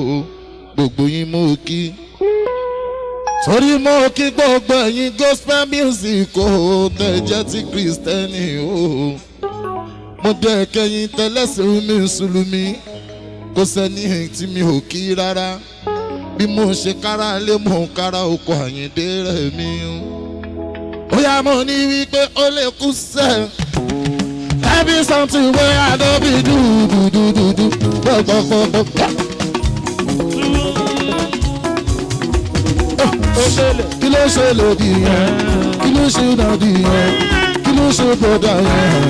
Gbogbo yín mo kí. Torí mo kí gbogbo ẹ̀yin gospel music o, tẹ́ jẹ́ ti Kristẹni o. Mo dẹ̀ kẹ́yìn tẹ́lẹ̀sìn mùsùlùmí, kò sẹ́ni tí mi ò kí rárá. Bí mo ṣe kára lé mo kára oko Àyìndé rẹ̀ mi o. Ó yá mo ní wípé ó lè kú sẹ́. Every something wey I no be do do do do do gbọ̀gbọ̀gbọ̀gbọ̀. Kí ló ṣe lòdì yẹn? Kí ló ṣe dàdí yẹn? Kí ló ṣe bọ̀dà yẹn?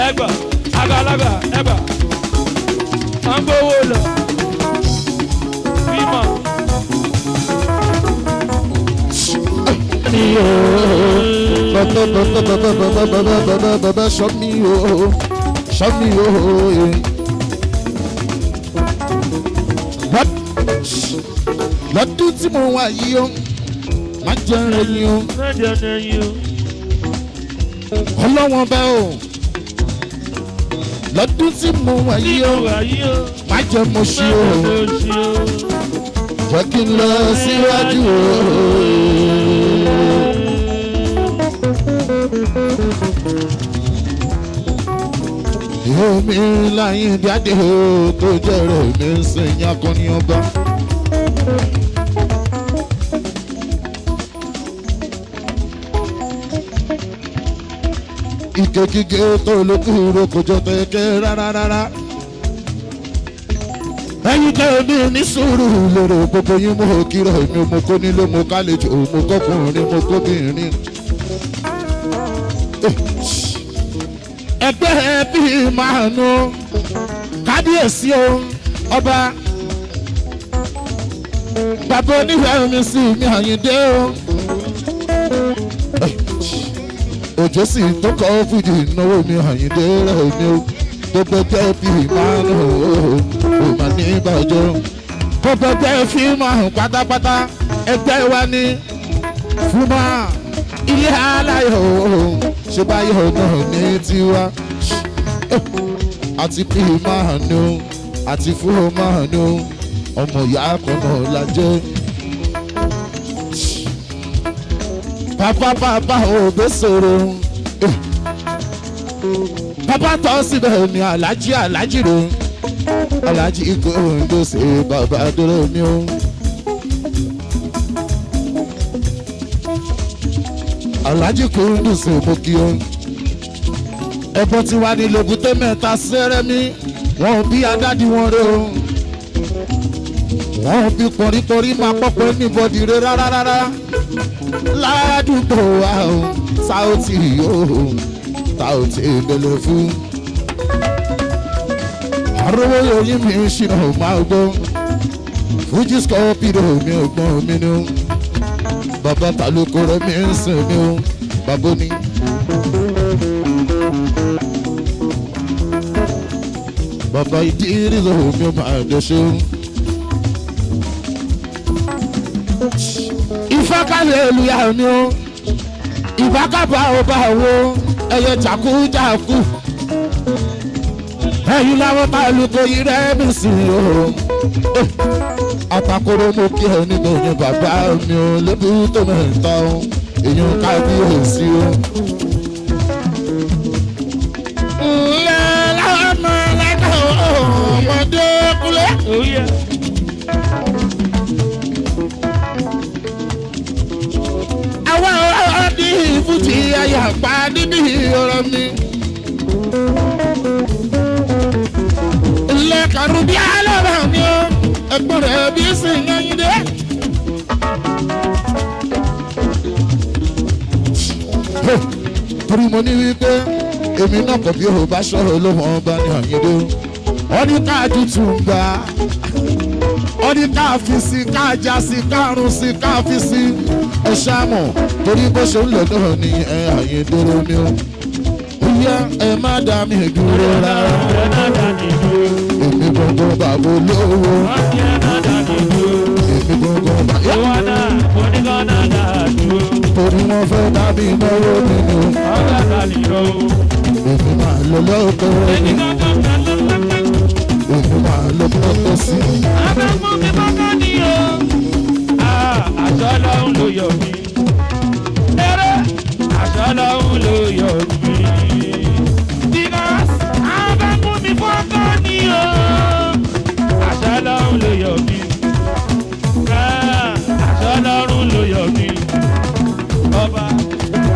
Ẹgbà àgbàlagbà ẹgbà à ń gbowó lọ bímọ. Bàbá ṣọ́ mi o, ṣọ́ mi o. Lọ́dún tí mo wà yìí o, má jẹ́ ẹyin o. Ọlọ́wọ́n bá o. Lọ́dún tí mo wà yìí o, má jẹ́ mo ṣí o. Jẹ́ kí n lọ síwájú o. Omi láyé jáde o tó jẹ́ rẹ̀ mi ń sìn yín akọni ọba. Ike kíké tó lókùrò kò jọ tẹ̀kẹ́ rárá rárá. Ẹyin tẹ́ mi ní sùúrù lérò gbogbo yín mo kírọ̀ mi mo kó nílé mo kálejò mo kọkùnrin mo kóbìnrin. Ẹgbẹ́ bí máa nu kábíyèsí o ọba bàbá oníwèé mi sí mi Àyìndé o. Òjò sì tó kọ́ fújì náwó mi Àyìndé rẹ̀ mi o. Gbogbo ẹgbẹ́ bí máa nù ó mà ní ìbàjọ́. Gbogbo ẹgbẹ́ fi máa hàn pátápátá ẹgbẹ́ wa ní fúnmá ilé aláyọ̀ ṣe báyọ̀ náà ní tiwa. Àti bí máa nù àti fún máa nù ọmọ ìyá kan náà la jẹ́. Bàbá bàbá òbí sọ̀rọ̀. Bàbá tọ́ síbẹ̀ ni alájí alájí rò. Alájí kò ń gbèsè bàbá dúró mi o. Alájí kò ń gbèsè mo kí o. Ẹ̀bùn tí wàá ní lògùn mẹ́ta sẹ́rẹ́ mi. Wọ́n bí adádì wọn rè o. Wọ́n bí pọ̀rípọ̀rí máa pọ̀pọ̀ níbọ̀dì rè rárá rárá. Ládùúgbò wa o, Sáùtì o, Sáùtì ìbẹ̀lẹ̀ fún. Àrówó yòóyìn mi ń ṣìnà máa gbọ́. Fuji Scorpio mi ò gbọ́n mi ni o. Bàbá tàlùkù rẹ̀ mi ń sìn mi o, bàbá ni. Bàbá ìdírí lòun mi ò máa dẹ̀ ṣe o. Ìfọ́kàlẹ̀ olùyà mi o, ìbákàbà ọba wo, ẹyẹ jàkújàkú. Ẹyin láwọn tàlùkù yìí rẹ̀ mi sí o. Àtàkùrọ̀ mo kí ẹ nígbà yẹn bàbá mi ò lébi tó mẹ́ta o, èèyàn kábíyèsí o. Ǹlẹ́ láwọn ọmọ ẹlẹ́dàá ọmọdé kúlẹ̀. Àwa ọ̀rọ̀ ní ìfújì ayàpá níbi ọ̀rọ̀ mi. Kàrúbí alọ́ra mi o, ẹ̀gbọ́n rẹ̀ bí sì ń yín dé. Torí mo ní wípé èmi náà kò bí o bá sọ̀rọ̀ lóhùn ọba ní Àyìndé. Wọ́n ní ká tutù ń gbà. Wọ́n ní ká fi sí, ká já sí, ká run sí, ká fi sí. Ẹ ṣáàmù torí bó ṣe ń lọ náà ní ẹ Àyìndé mi o. Bóyá ẹ má dá mi dúró rárá. Èmi gbọ̀ngàn bàbá olówó. Èmi gbọ̀ngàn bàbá. Torí wọ́n fẹ́ dábì náwó nínú. Èmi máa lọ lọ́kọ̀ mi. Èmi máa lọ lọ́kọ̀ sí. Abẹ́fún mi mọ́kàn ní o. Àṣọ lọ́hún ló yọ mí. Eré àṣọ lọ́hún ló yọ mí. Because abẹ́fún mi mọ́kàn ní o. Àṣọ lọ́hún ló yọ mí. Àṣọ lọ́hún ló yọ mí. Ọba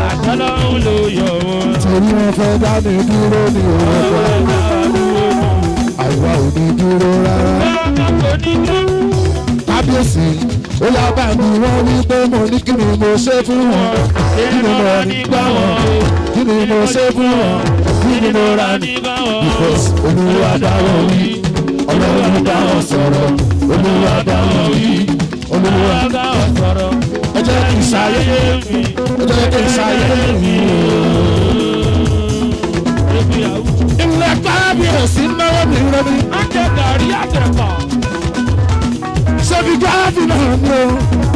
àṣọ lọ́hún ló yọ wọ́n. Torí wọ́n fẹ́ dá mi dúró ní òwúrọ̀. Àwa ò ní dúró rárá. Kábíyèsí, ó yá bá mi wọ́n wí pé mo ní kí ni mo ṣe fún wọn. Kí ni mo rà nígbà wọn? Kí ni mo ṣe fún wọn? Kí ni mo rà nígbà wọn? Because Olúwa bá wọn wí, Ọlọ́run bá wọn sọ̀rọ̀, Olúwa bá wọn wí, Olúwa bá wọn sọ̀rọ̀. Ẹ jẹ́ kí n ṣayé mi, ẹ jẹ́ kí n ṣayé mi. Ilé kábíyèsí náwó mi rẹ̀ mi. Á jẹ gàrí àtẹ̀pà. Ṣebí gáàbì náà ni o,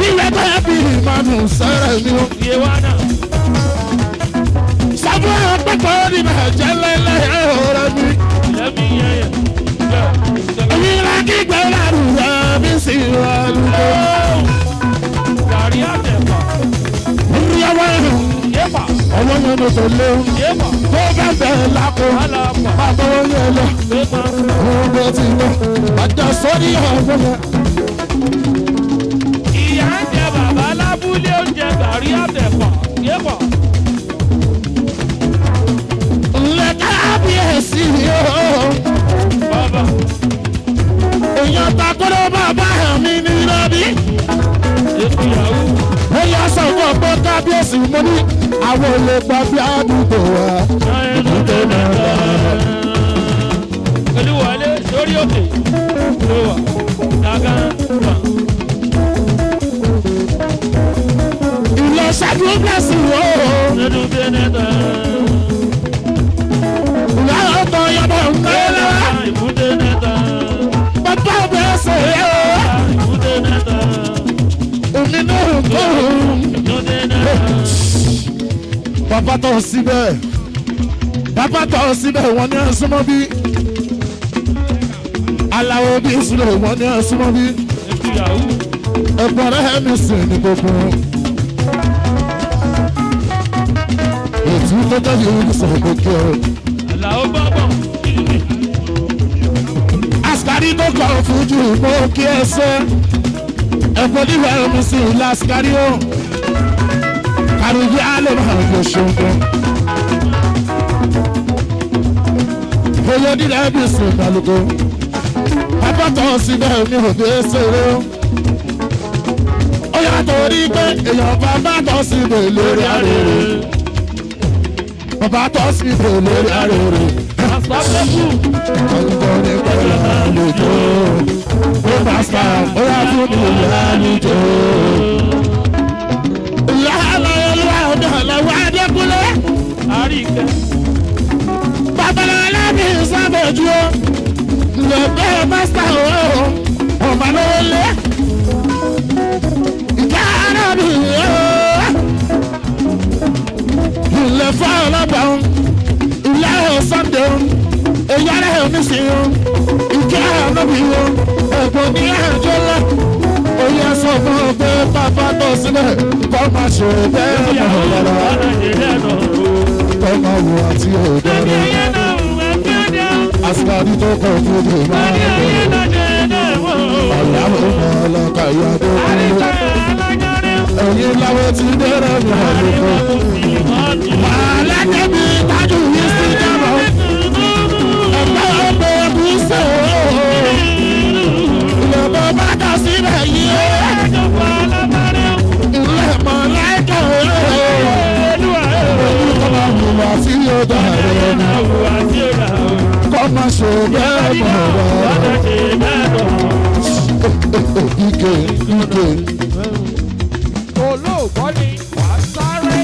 ilé gáàbì máa nù sẹ́rẹ̀ mi o. Iye wa náà. Sábà pẹ́pẹ́ ní bàjẹ́ lẹ́lẹ́ ọ̀rẹ́ mi. Lẹ́mí yẹn. Èmi la kígbe lárugẹ mi sì wà lùkọ́. Gàrí àtẹ̀pà. Ìyàwó ẹ̀rù. Yéèpà. Ọwọ́ yẹn ló tó léwu. Yéèpà. Tó bá bẹ̀ lápò. Bàbá yẹn lọ. Òun bó ti lọ. Àjà sórí ọ̀wọ́ yẹn. Ìyá ń jẹ bàbá lábúlé oúnjẹ gàrí àtẹ̀pà. Yéèpà. Ǹlẹ́ kábíyèsí o. Bàbá. Èèyàn takoro bàbá mi ní lọ́bí. Ètò ìyàwó. Ó yá sọ fún ọ̀pọ̀ kábíyèsí mo ní àwọn olè gba bí àdúgbò wa. Ètò mẹ́ta. Olúwọlé sórí òkè ló wà. Gàgán wà. Ìlọ ṣáájú blessing o. Nínú Bẹ́nẹ́tà. Ìyá ọ̀tọ̀ yọ̀bọ̀ ńlẹ́. Ìbúdé mẹ́ta. Bàbá bẹ́sẹ̀ yẹ o. Ìbúdé mẹ́ta. Èmi náà kọ́ òun. Ìbúdé mẹ́ta. Bàbá tọ̀ síbẹ̀. Bàbá tọ̀ síbẹ̀ wọ́n ní ẹ̀sùnmọ́ bí. Aláwo bí ìsúlẹ̀ wọ́n ní ẹ̀sùnmọ́ bí. Ètò ìyàwó. Ẹ̀gbọ́n rẹ̀ mi sìn ní gbogbo. Ètú tó jẹ́ yìí sọ̀rọ̀ kókè o. Àlàó bọ́bọ̀. Asikari tó kọ̀ fújì mọ́ kí ẹ sẹ́. Ẹ̀gbọ́n nílẹ̀ mi sìn lásìkárí o. Kàrúbí alẹ́ máa ń ṣoṣo. Oyè nílẹ̀ mi sìn balùwẹ̀. Bàbá tọ̀ síbẹ̀ mi ò dé ṣeré o. Ó yàtọ̀ rí pé èèyàn bàbá tọ̀ síbẹ̀ lórí àrèrè. Bàbá tọ̀ síbẹ̀ lórí àrèrè. Àsàbẹ̀kù. Ọ̀gbọ́n ní pẹ̀lú àlejò. Ó bá sá ó yà fún mi lálejò. Ìyá ọ̀dọ̀ lọ́wọ́ Adékúnlé. Àríkẹ́. Babalọ́lá mi sábẹ̀jú o. Lọ́gbẹ́ pásítà o. Ọ̀bà ló lé. Ìjà ara mi o. Ilẹ̀ fún ọlọ́pàá o. Ilé ẹ̀ Sọ́ndé o. Èyí ara ẹ̀ mi sì o. Ìjà ara mi o. Ẹ̀gbọ́n ní ẹ̀jọ́ lọ. Oyè sọ fún ọ pé bàbá tó sílẹ̀ kọ́ máa ṣe bẹ́ẹ̀ mọ̀ lọ́la. Kọ́ máa wò àti òdòdó. Asikari tó kọ̀ fún mi máa ń bọ̀. Ọ̀làwọ̀ ọmọ ọlọ́kà ìyá tó kúrò. Ẹ̀yin láwọ̀ ti dẹ́rẹ̀ mi àlùkò. Wàhálà débi tájú yìí sí jábọ̀. Ẹ̀gbẹ́ ọgbẹ́ ẹ̀kú sè o. Ọmọ ṣe bẹ́ẹ̀ mọ̀ wá. Ike ike. Olóògbọ́ ni wà á sáré.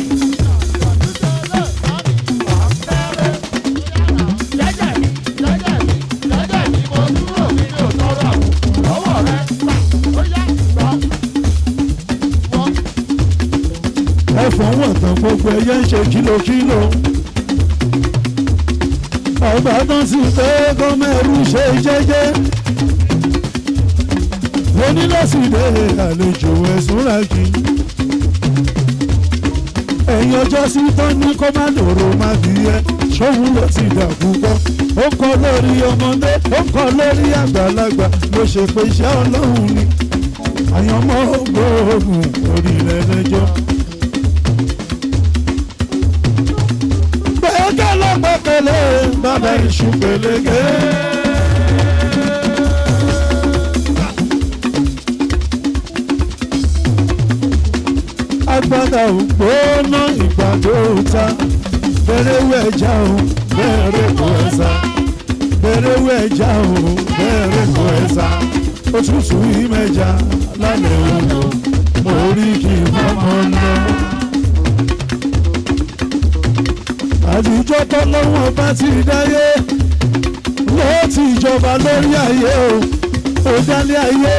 Jẹ́jẹ́ mi, jẹ́jẹ́ mi, jẹ́jẹ́ mi, mo dúró mi ní òtọ́rọ̀ àbùkù lọ́wọ́ rẹ. Ó yá gbọ́. Ẹ̀fọn wọ̀tàn gbogbo ẹyẹ ń ṣe kílòkílò. Ọba tán sì pé gọ́mẹ̀rú ṣe jẹ́jẹ́. Onílọ́sídẹ̀ àlejò ẹ̀sùn ràjì. Ẹ̀yin ọjọ́ sí tán ní kó má lòrò má bí ẹ. Ṣóhun ló ti dà púpọ̀. Ó ń kọ́ lórí ọmọdé, ó ń kọ́ lórí àgbàlagbà. Ló ṣe pé iṣẹ́ Ọlọ́run ni. Àyànmọ́ gbóògùn orílẹ̀ lẹ́jọ́. Gbẹ̀kẹ́ lọ́gbẹ̀kẹ̀lé bàbá iṣu pẹ̀lẹ́kẹ́. Agbada ò gbóná ìgbàdo ta, bẹ̀rẹ̀ wẹ̀ já o, bẹ̀rẹ̀ kò ẹ̀ sá. Bẹ̀rẹ̀ wẹ̀ já o, bẹ̀rẹ̀ kò ẹ̀ sá. Òtútù ìmẹ̀já lálẹ́ odò, mo rí kí n fọ́mọ lọ. Àtijọ́ tọ́lọ́wọ́n bá ti dáyé ló ti jọba lórí ayé o. Ó dálé ayé,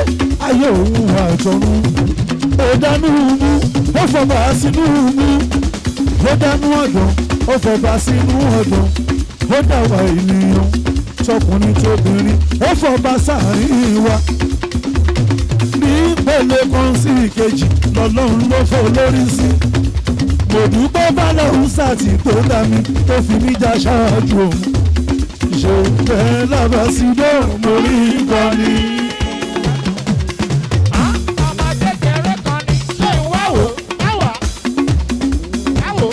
ayé òun àtọ̀run. Ó dánú mú, ó fọba sínú mú. Ó dánú ọ̀dàn, ó fọba sínú ọ̀dàn. Ó dàwà ènìyàn, tọkùnrin tóbìnrin, ó fọba sáàrin wa. Ní ìpele kan sí ìkejì, lọ́lọ́run ló fọ́ lórí sí. Mo dúpẹ́ bálọ̀hún sàtì tó dá mi tó fi mí já ṣáájú òun. Ṣé fẹ́ lábàásídọ́ mo rí nǹkan ni. Ọmọ kékeré kan ní ṣé ń wá wò áwà áwò.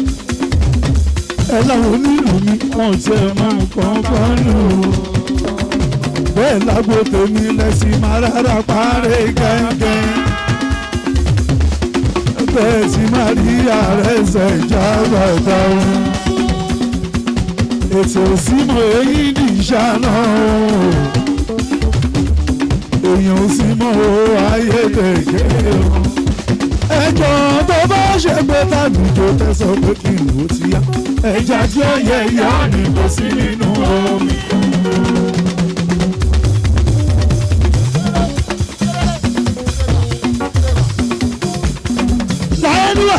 Ẹ láwọn onílù mi wọn tiẹ̀ máa ń kàn lù ú. Bẹ́ẹ̀ lágbo tèmi lẹ́sìn máa rárá parí gẹ́gẹ́. Bẹ́ẹ̀ sì máa rí ààrẹ ṣe jábàtà o. Ètò òsínmọ̀ èyí ní ìṣáná o. Èèyàn òsínmọ̀ o ayédèké o. Ẹjọ́ tó bá ṣe pé tàbí tó tẹ̀sán pé kí n ò ti yá. Ẹja tí ó yẹ ìyá mi kò sí nínú omi. Láyéluwà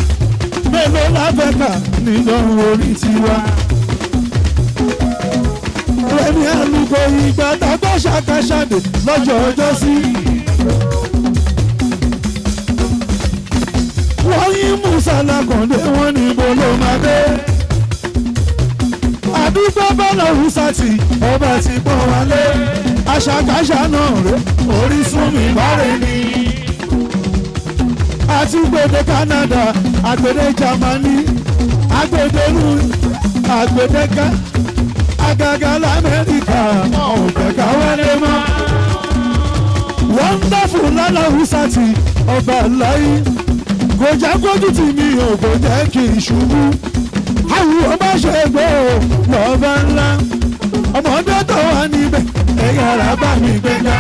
mélòó la fẹ́ kà nínú orí tiwa. Rẹ̀mí àlùkò ìgbà tàgbà ṣàkàṣàdé lọ́jọ́ ọjọ́ sí. Wọ́n yín Musa Lákàndé wọ́n ní ibo ló máa dé. Àdúgbò bọ́lá Húsàtì ọba ti pọ́n wálé. Àṣàkáṣà náà rè orísun mi bárẹ̀ ni. Àti gbèdé Canada, àgbèdè Germany, àgbèdè lu, àgbèdè ká, àgàgà l'Amẹ́ríkà, ọ̀bẹ ká wálé mọ́. Wonderful lálá Húsàtì ọba láyé. Kò jẹ́ kójú tì mí ò kò jẹ́ kí n ṣubú. Àwùjọ bá ṣe gbọ́ ò lọ́ba ńlá. Ọmọdé tó wà níbẹ̀, ẹ̀yà ara bá mi gbéga.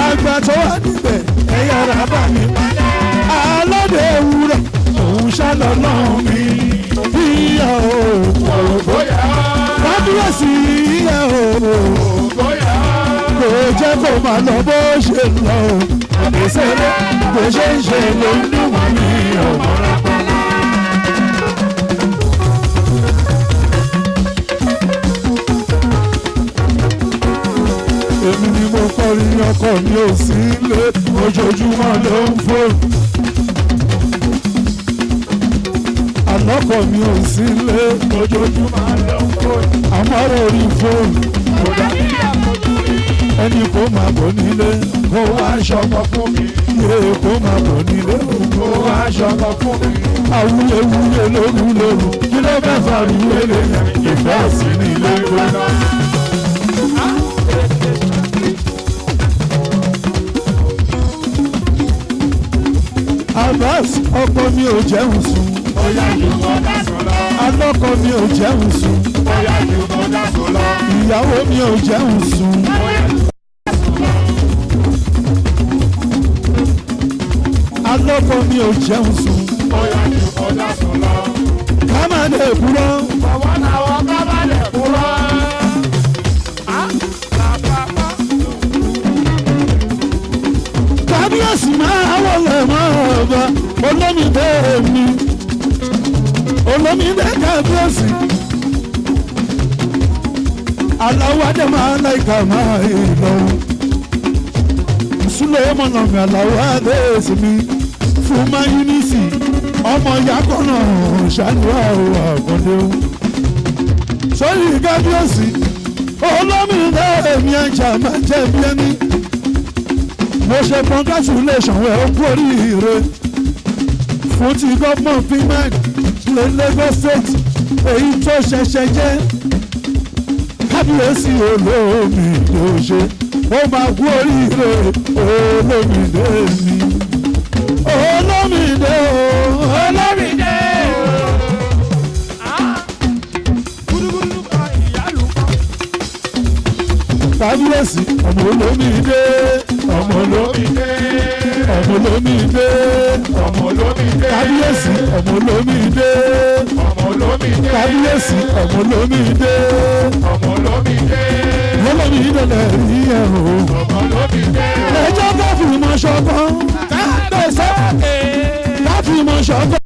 Àgbà tó wà níbẹ̀, ẹ̀yà ara bá mi padà. Alóde ewúrẹ́, òun ṣàlọ́lọ́ mi. Ìyá o, Ògbóyà, kábíyèsí ìyá o. ògbóyà, Kò jẹ́ kó máa lọ bó ṣe lọ o. Àbẹ̀sẹ̀rẹ̀ bó ṣe ń ṣe ló ń dùn mọ́ mi ọmọ rápálá. Èmi ni mo kọrin ọkọ mi ò sí ilé ojoojúmọ́ ló ń fòrò. Àlọ́kọ̀ mi ò sí ilé ojoojúmọ́ ló ń kó. àmọ́ orí fóònù Kò dá sí àfojú rí. ẹni kó máa bọ̀ nílé kó wá Aṣọ ọkọ fún mi. yé kó máa bọ̀ nílé o. Kó wá aṣọ ọkọ fún mi. Awuyewuye lóru lóru kí ló fẹ́ fariwo lè yẹn ìfẹ́ sí ní ilé gbóná. Abbas ọkọ mi ò jẹun sùn Ó yá ju kó bá sùn lọ. alọ́kọ mi ò jẹun sùn Bóyá ju mo dá sùn lọ. Ìyàwó mi ò jẹun sùn. Alọ́kọ mi ò jẹun sùn. Bóyá ju mo dá sùn lọ. Ká má lè kúrọ́. Bọ̀wọ́ làwọn ká má lè kúrọ́. Kábíyèsí máa wọlé máa ọba olómìdé mi. Olómìdé kábíyèsí. Aláwọ̀ adé máa láìka máa lọ. Súlẹ̀ mọ̀nà mi aláwọ̀ adé sí mi. Fún máa yúnísì ọmọ ìyá kọ́nà ṣàlùwà àkàndé o. Sọ́yìn kábíyèsí olómìdé mi ẹja máa jẹ́ bí ẹni. Mo ṣe congratulation ẹ ó kú oríire fún ti gómìnà payment lè Lagos State èyí tó ṣẹ̀ṣẹ̀ jẹ́ kábíyèsí olómìnira ó ṣe ó máa kú oríire olómìnira mi olómìnira olómìnira. Kábíyèsí ọmọ olómìnira ọmọ olómìnira ọmọ olómìnira Ọmọ olómìnira. kábíyèsí ọmọ olómìnira Ọmọ olómìnira. kábíyèsí ọmọ olómìnira Ọmọ olómìnira. olómìnira lẹ́rí ẹ̀ o. Ọmọ olómìnira. Ẹjọ́ ká fi mọ̀ ṣọ̀kan kágbèsókè ká fi mọ̀ ṣọ̀kan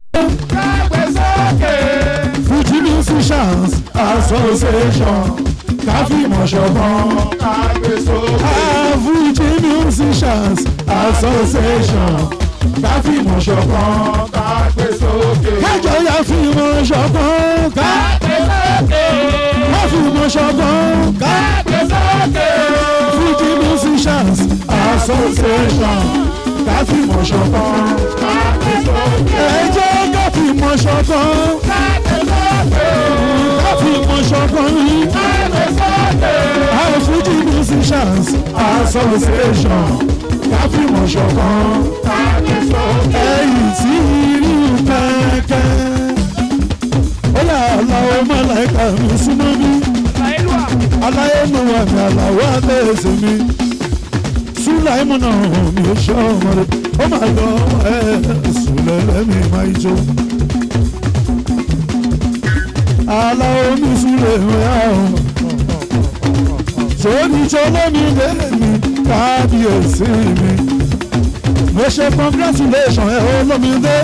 Kágbèsókè. Fuji Musicians Association ká fi mọ̀ ṣọ̀kan. Kágbèsókè. Fuji Musicians Association ká fi mọ̀ ṣọ̀kan. Kágbèsókè. Kájọ ya fi mọ̀ ṣọ̀kan ká Kágbèsókè. ká fi mọ̀ ṣọ̀kan ká Kágbèsókè. Fuji Musicians Association ká fi mọ̀ ṣọ̀kan. Kágbèsókè. Ẹ jẹ́ ká fi mọ̀ ṣọ̀kan Kágbèsókè. ká fi mọ̀ ṣọ̀kan yìí. Kágbèsókè. Àwọn Fuji Musicians Association ká fi mọ̀ ṣọ̀kan. Kágbèsókè. Ẹ̀yìn tí rí kẹ̀kẹ́. Ó yà aláwọ̀ mọ́láìka mi súnmọ́ mi. Aláyé nu àmì àlàwọ̀ abẹ́ẹ̀sì mi. Súláìmù náà mi ò ṣe ọmọ rẹ̀. Ó máa lọ sùlẹ̀lẹ̀ mi máa jó. Aláwọ̀ mi súlẹ̀ mi àwọn. Sórí jọlọ́mi lé mi kábíyèsí mi. Mo ṣe congratulation ẹ̀ olómìdé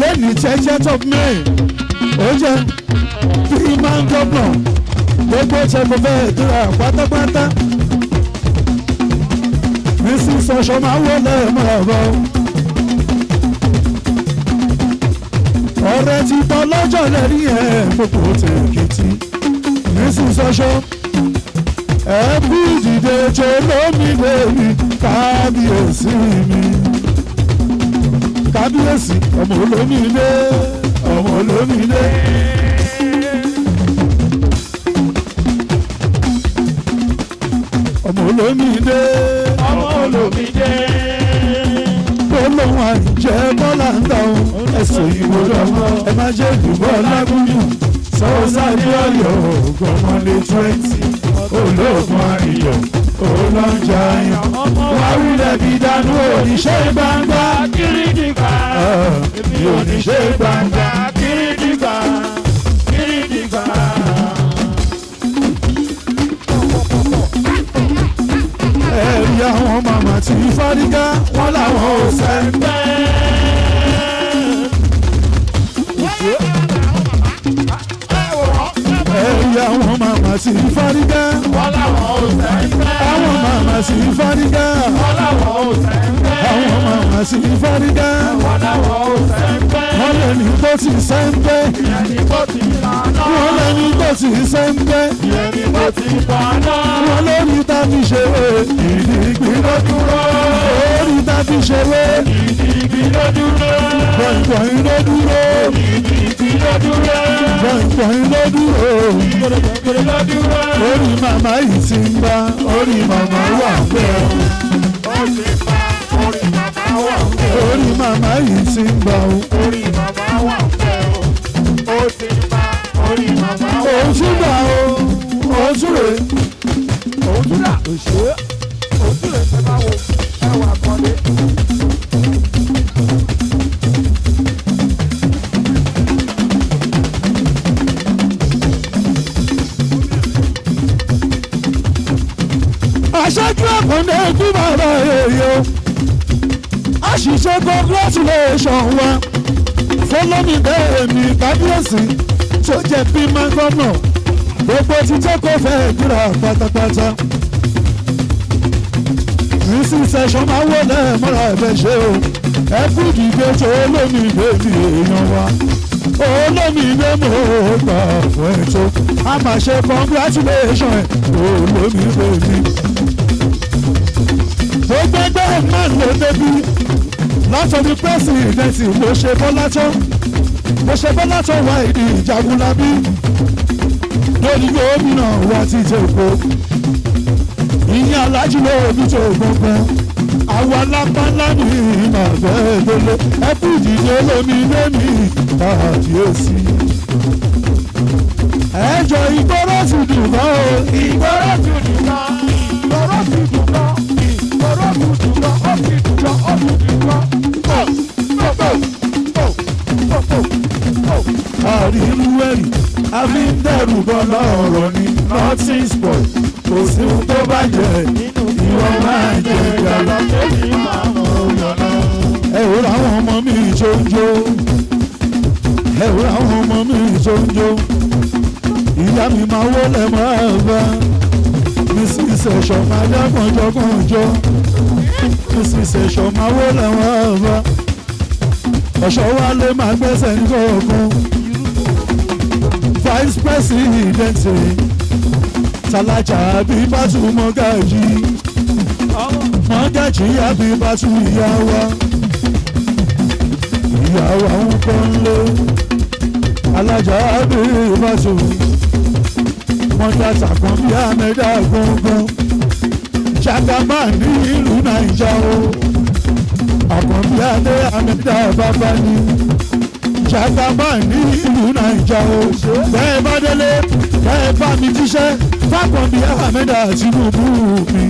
lẹ́ni tẹ́tẹ́ top nine ó jẹ́ freeman governor gbogbo tẹ́kọ̀ fẹ́ẹ́ dúrà pátápátá. Mrs. Ọ̀ṣọ́ máa wọlé mọ́ ọ̀rọ̀. Ọ̀rẹ́ ti tọ́ lọ́jọ́ lẹ́rí ẹ̀ gbogbo tèkìtì. Mrs. Ọ̀ṣọ́ ẹ kú ìdìde tó lómìnira mi kábíyèsí mi. Kábíyèsí ọmọ olómìnira ọmọ olómìnira. Ọmọ olómìnira Ọmọ olómìnira. olóhùn àìjẹ́ bọ́lá ń dà ó ẹ̀sùn ìwòrán ẹ má jẹ́ ìdìbò ọlágúnjù sọ́ọ́sàdé ọ̀yọ́ ògùnmọ́lé 20 olóògùn àríyọ̀ olóúnjẹ ayan wáwílẹ̀ bí dánú oníṣẹ́ gbangba Kírídìgbà. mi ò ní ṣe gbangba. Kírídìgbà. Kírídìgbà. Ẹ̀rí àwọn màmá tí fárígá wọn làwọn ò sẹ́ńpẹ́. Ẹ̀rí àwọn màmá tí fárígá Wọ́n láwọn ò sẹ́ńpẹ́. àwọn màmá tí fárígá Wọ́n láwọn ò sẹ́ńpẹ́. àwọn màmá tí fárígá Wọ́n láwọn ò sẹ́ńpẹ́. wọ́n lẹ́ni tó ti sẹ́ńpẹ́ Ẹni tó ti paná. wọ́n lẹ́ni tó ti sẹ́ńpẹ́ Ẹni tó ti paná. wọ́n lórí tá fi ṣeré ìdígbì ló dúró orí tá fi ṣeré Ìdígbì ló dúró. gbọ̀ngbọ̀n ló dúró Ìdígbì ló dúró. gbọ̀ngbọ̀n ló dúró Ìdígbì ló dúró. orí màmá yìí ti ń bá orí màmá wà pẹ́ Ó ti pa orí màmá wà ń bẹ̀. orí màmá yìí ti ń bá o Orí màmá wà ń bẹ̀ o. Ó ti pa orí màmá wà. Òun tún dà o, òun tún rè. Òun tún dà, òun tún rè fẹ́ máa wo ẹwà kọ́lé. Aṣáájú àkàndé kú bàbá èyí o. Àṣìṣe congratulation wa. Fọlọ́mì bẹ́ẹ̀ mi kábíyèsí tó jẹ́ bímọ gómìnà. Gbogbo ti jẹ́ kó fẹ́ dúrà pátápátá. Mrs. Ẹ̀ṣọ́ máa wọlé mọ́ra ẹ̀fẹ́ ṣe o. Ẹ kú ìdíje tó olómi bèbí èèyàn wa. Olómi ló mọ̀ ó gbà fún ètò. A máa ṣe congratulation ẹ̀ olómi bèbí. Gbogbo ẹgbẹ́ máa ló débi. Látọ̀dí pẹ́sìdẹ̀ntì mo ṣe Bọ́lá tán. Mo ṣe Bọ́lá tán wá ìdí Ìjagunlábí. Lórí gómìnà wa ti Èkó. Ìyẹn alájí lóògùn tó gbọ̀ngbọ̀n. Àwa lápá ńlá ní ìmọ̀fẹ́ délé. Ẹ kú ìdíje olómi lómi kàbíyèsí. Ẹjọ́ ìgboro ti dùn gan o. Ìgboro ti dùn gan, ìgboro ti dùn gan, ìgboro ti dùn gan, ó ti dùn gan, ó ti dùn gan. Ó, ó, ó, ó, ó, ó, ó. Àrírú ẹ̀rì, a fi ń dẹ̀rù bọ́ lọ́rọ̀ ni nothing spoil. Kò sí ohun tó bàjẹ́, ìwọ máa jẹ ìyàlọ́. Ẹ wò láwọn ọmọ mi tó ń jó. Ẹ wò láwọn ọmọ mi tó ń jó. Ìyá mi máa wọlé máa bá. Mrs. Ẹ̀ṣọ́ máa dákànjọ́kànjọ́. Mrs. Ẹ̀ṣọ́ máa wọlé máa bá. Ọ̀ṣọ́ wa lè máa gbẹ́sẹ̀ ní kọ̀ọ̀kan. Vice President Talaja Abibatu Mọ́gàjì. Mọ́gàjì Abibatu ìyá wa. Ìyá wa ń kọ́ ń lé. Alájà Abibatu. Mọ́tàtà kan bí Amẹ́dá gbọ̀ngàn. Jagaba ní ìlú Nàìjà o. Àkànbí Adé Amẹ́dá bàbá ni. Jagaba ní ìlú Nàìjà o. Bẹ́ẹ̀ bá délé, bẹ́ẹ̀ bá mi jíṣẹ́. Fákànbí Amẹ́dá Tinubu mi.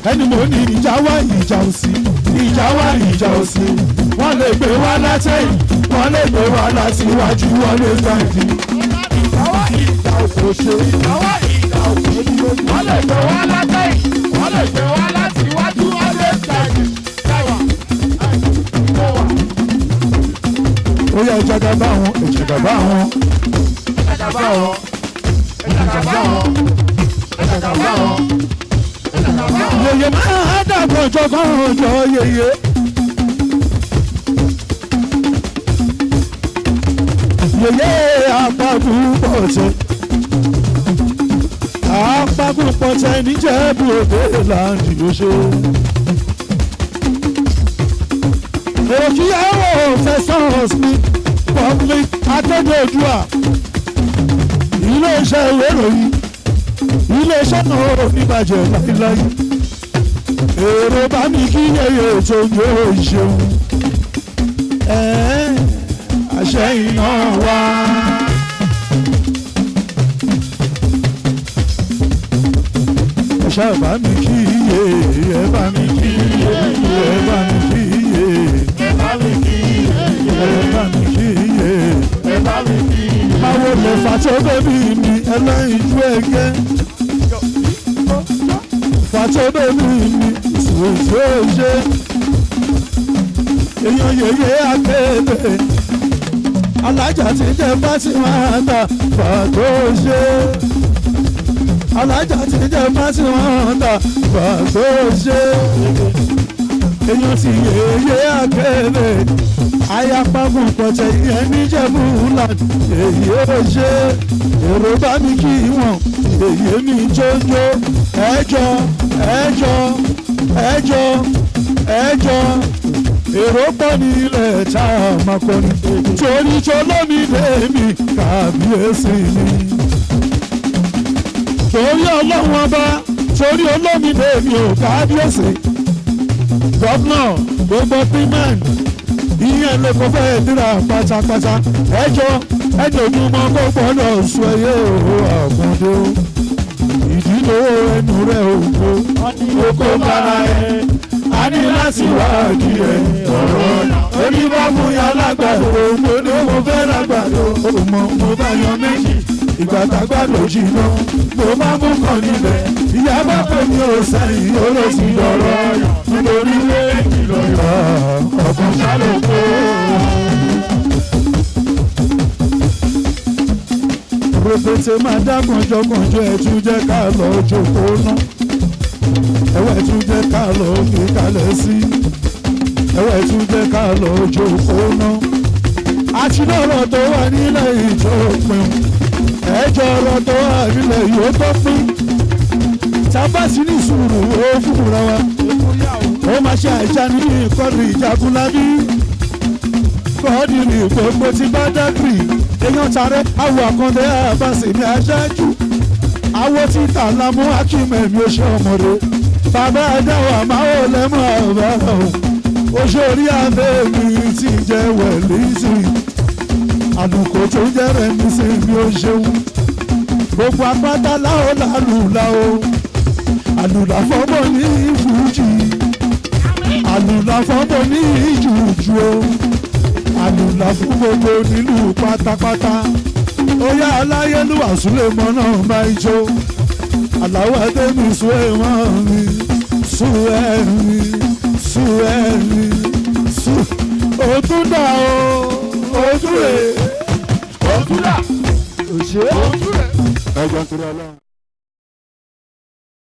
Ẹni mo ní ìjà wá ìjà òsì. Ìjà wá ìjà òsì. Wọ́n lè gbé wá látẹ̀yìn. Wọ́n lè gbé wá láti iwájú. Wọ́n lè gbà ìdí. Ìjà wá ìjà òsì. Ìjà wá ìjà òsì. Wọ́n lè gbé wá látẹ̀yìn. Wọ́n lè gbé wá láti iwájú. Wọ́n lè gbà ìdí. Táwa, mo wà. Ó yá ìjàgàbá wọn, ìjàgàbá wọn. Ìjàgàbá wọn. Ìjàgàbá wọn. Ìjàgàbá wọn. Ìjàgàbá wọn. Yèyé máa dàgbọ́ ọjọ́ ọjọ́ yèyé. Yèyé apagún pọ̀tẹ́. Apagún pọ̀tẹ́ níjẹ̀bú òde láǹdì ló ṣe. Òkìyàwó fẹsán mi public akéde-òdua. Ilé-iṣẹ́ ìwé ìròyìn. Ilé-iṣẹ́ náà ò ní bàjẹ́ láíláí. Èrò bá mi kí yẹyẹ tó ń jó ìṣeun. Àṣẹ iná wá. Ẹ̀ṣá bá mi kí yẹ, ẹ bá mi kí yẹ, ẹ bá mi kí yẹ, Ẹ bá mi kí ẹ bá mi kí yẹ. ẹ bá mi kí. Báwo lè fà tó bẹ́bí mi ẹlẹ́yinjú ẹgẹ́? Fà tó bẹ́bí mi ìṣòwò ṣe. Èèyàn yèyé akéde. Alájà ti jẹ́ bá ti máa ta fà tó ṣe. Alájà ti jẹ́ bá ti máa ta fà tó ṣe. Èèyàn ti yèyé akéde. Ayapagun pọ̀tẹ́ ìyẹn níjẹ̀bú land. Èyí ó ṣe èrò bá mi kí wọn. Èyí mi jójó. Ẹjọ́ ẹjọ́ ẹjọ́ ẹjọ́ èrò pọ̀ nílẹ̀ tá a máa kọ́ni. Torí tolómi lèmi kàbíyèsí mi. Torí ọlọ́run ọba torí olómi lèmi ò kábíyèsí. Gọ́vnà gbogbo pímẹ́ǹ ìyẹn lè kó fẹ́ dúrà pátápátá. Ẹjọ́ Ẹjọ́ mi mọ kó gbọ́dọ̀ sọ ẹyẹ òhò àkàndé o. Ìdílé ẹnu rẹ̀ òkú. Oko bára ẹ̀. A ní láti wá adìẹ ọ̀rọ̀ oníbàmú ya lágbàdo. Mo ní mo fẹ́ lágbàdo. Mo mo bá yan méjì. Ìgbà tágbàdo jìnnà. Mo bá mú kan níbẹ̀. Ìyá bá pè mí ò sẹ́yìn olóṣì lọ́rọ̀ nítorí méjì lọ́yọ̀ ọ̀kan ṣálóko. Rògbòtè máa dá kànjọkànjọ ẹ̀ tún jẹ́ ká lọ jókòó ná. Ẹ̀wẹ̀ tún jẹ́ ká lọ fi kalẹ̀ sí. Ẹ̀wẹ̀ tún jẹ́ ká lọ jókòó ná. Àtinúọ̀rọ̀ tó wà nílẹ̀ ìjọ pin. Ẹ̀jọ̀ ọ̀rọ̀ tó wà nílẹ̀ yóò tó pín. Tábàsí ní sùúrù ó fúnra wa. Ó máa ṣe àìsàn ní ìkọlù ìjagunlábí. Kọ́ọ̀dìrì gbogbo ti bá dákìrì. Èèyàn tààrẹ àwọ̀ àkàndé àbáṣe ní aṣáájú. Àwọ̀ títà lámú akímẹ̀mí oṣù ọmọdé. Bàbá adáwà máa ò lẹ́mọ̀ àbá o. Oṣù orí abẹ́ mi ti jẹ́ wẹ̀lí sí i. Àlùkò tó jẹ́ rẹ̀ mi sí mi ó ṣeun. Gbogbo apáta láò lálùlá o. Àlùlá fọ́bọ̀ ní ìfújì. Àlùlá fọ́bọ̀ ní ìjùjú o. Àlùlá fún gbogbo nílùú pátápátá. Ó yá aláyélúwà Súlẹ̀mọ́ náà máa ń jó. Àlàó Adémi Súlẹ̀mọ́ mi. Súlẹ̀mí Súlẹ̀mí Sú. Òtún dà o, òtún rè. Òtún dà. Òṣè. Òtún rè. Ẹjọ́ ń torí Ọlọ́run.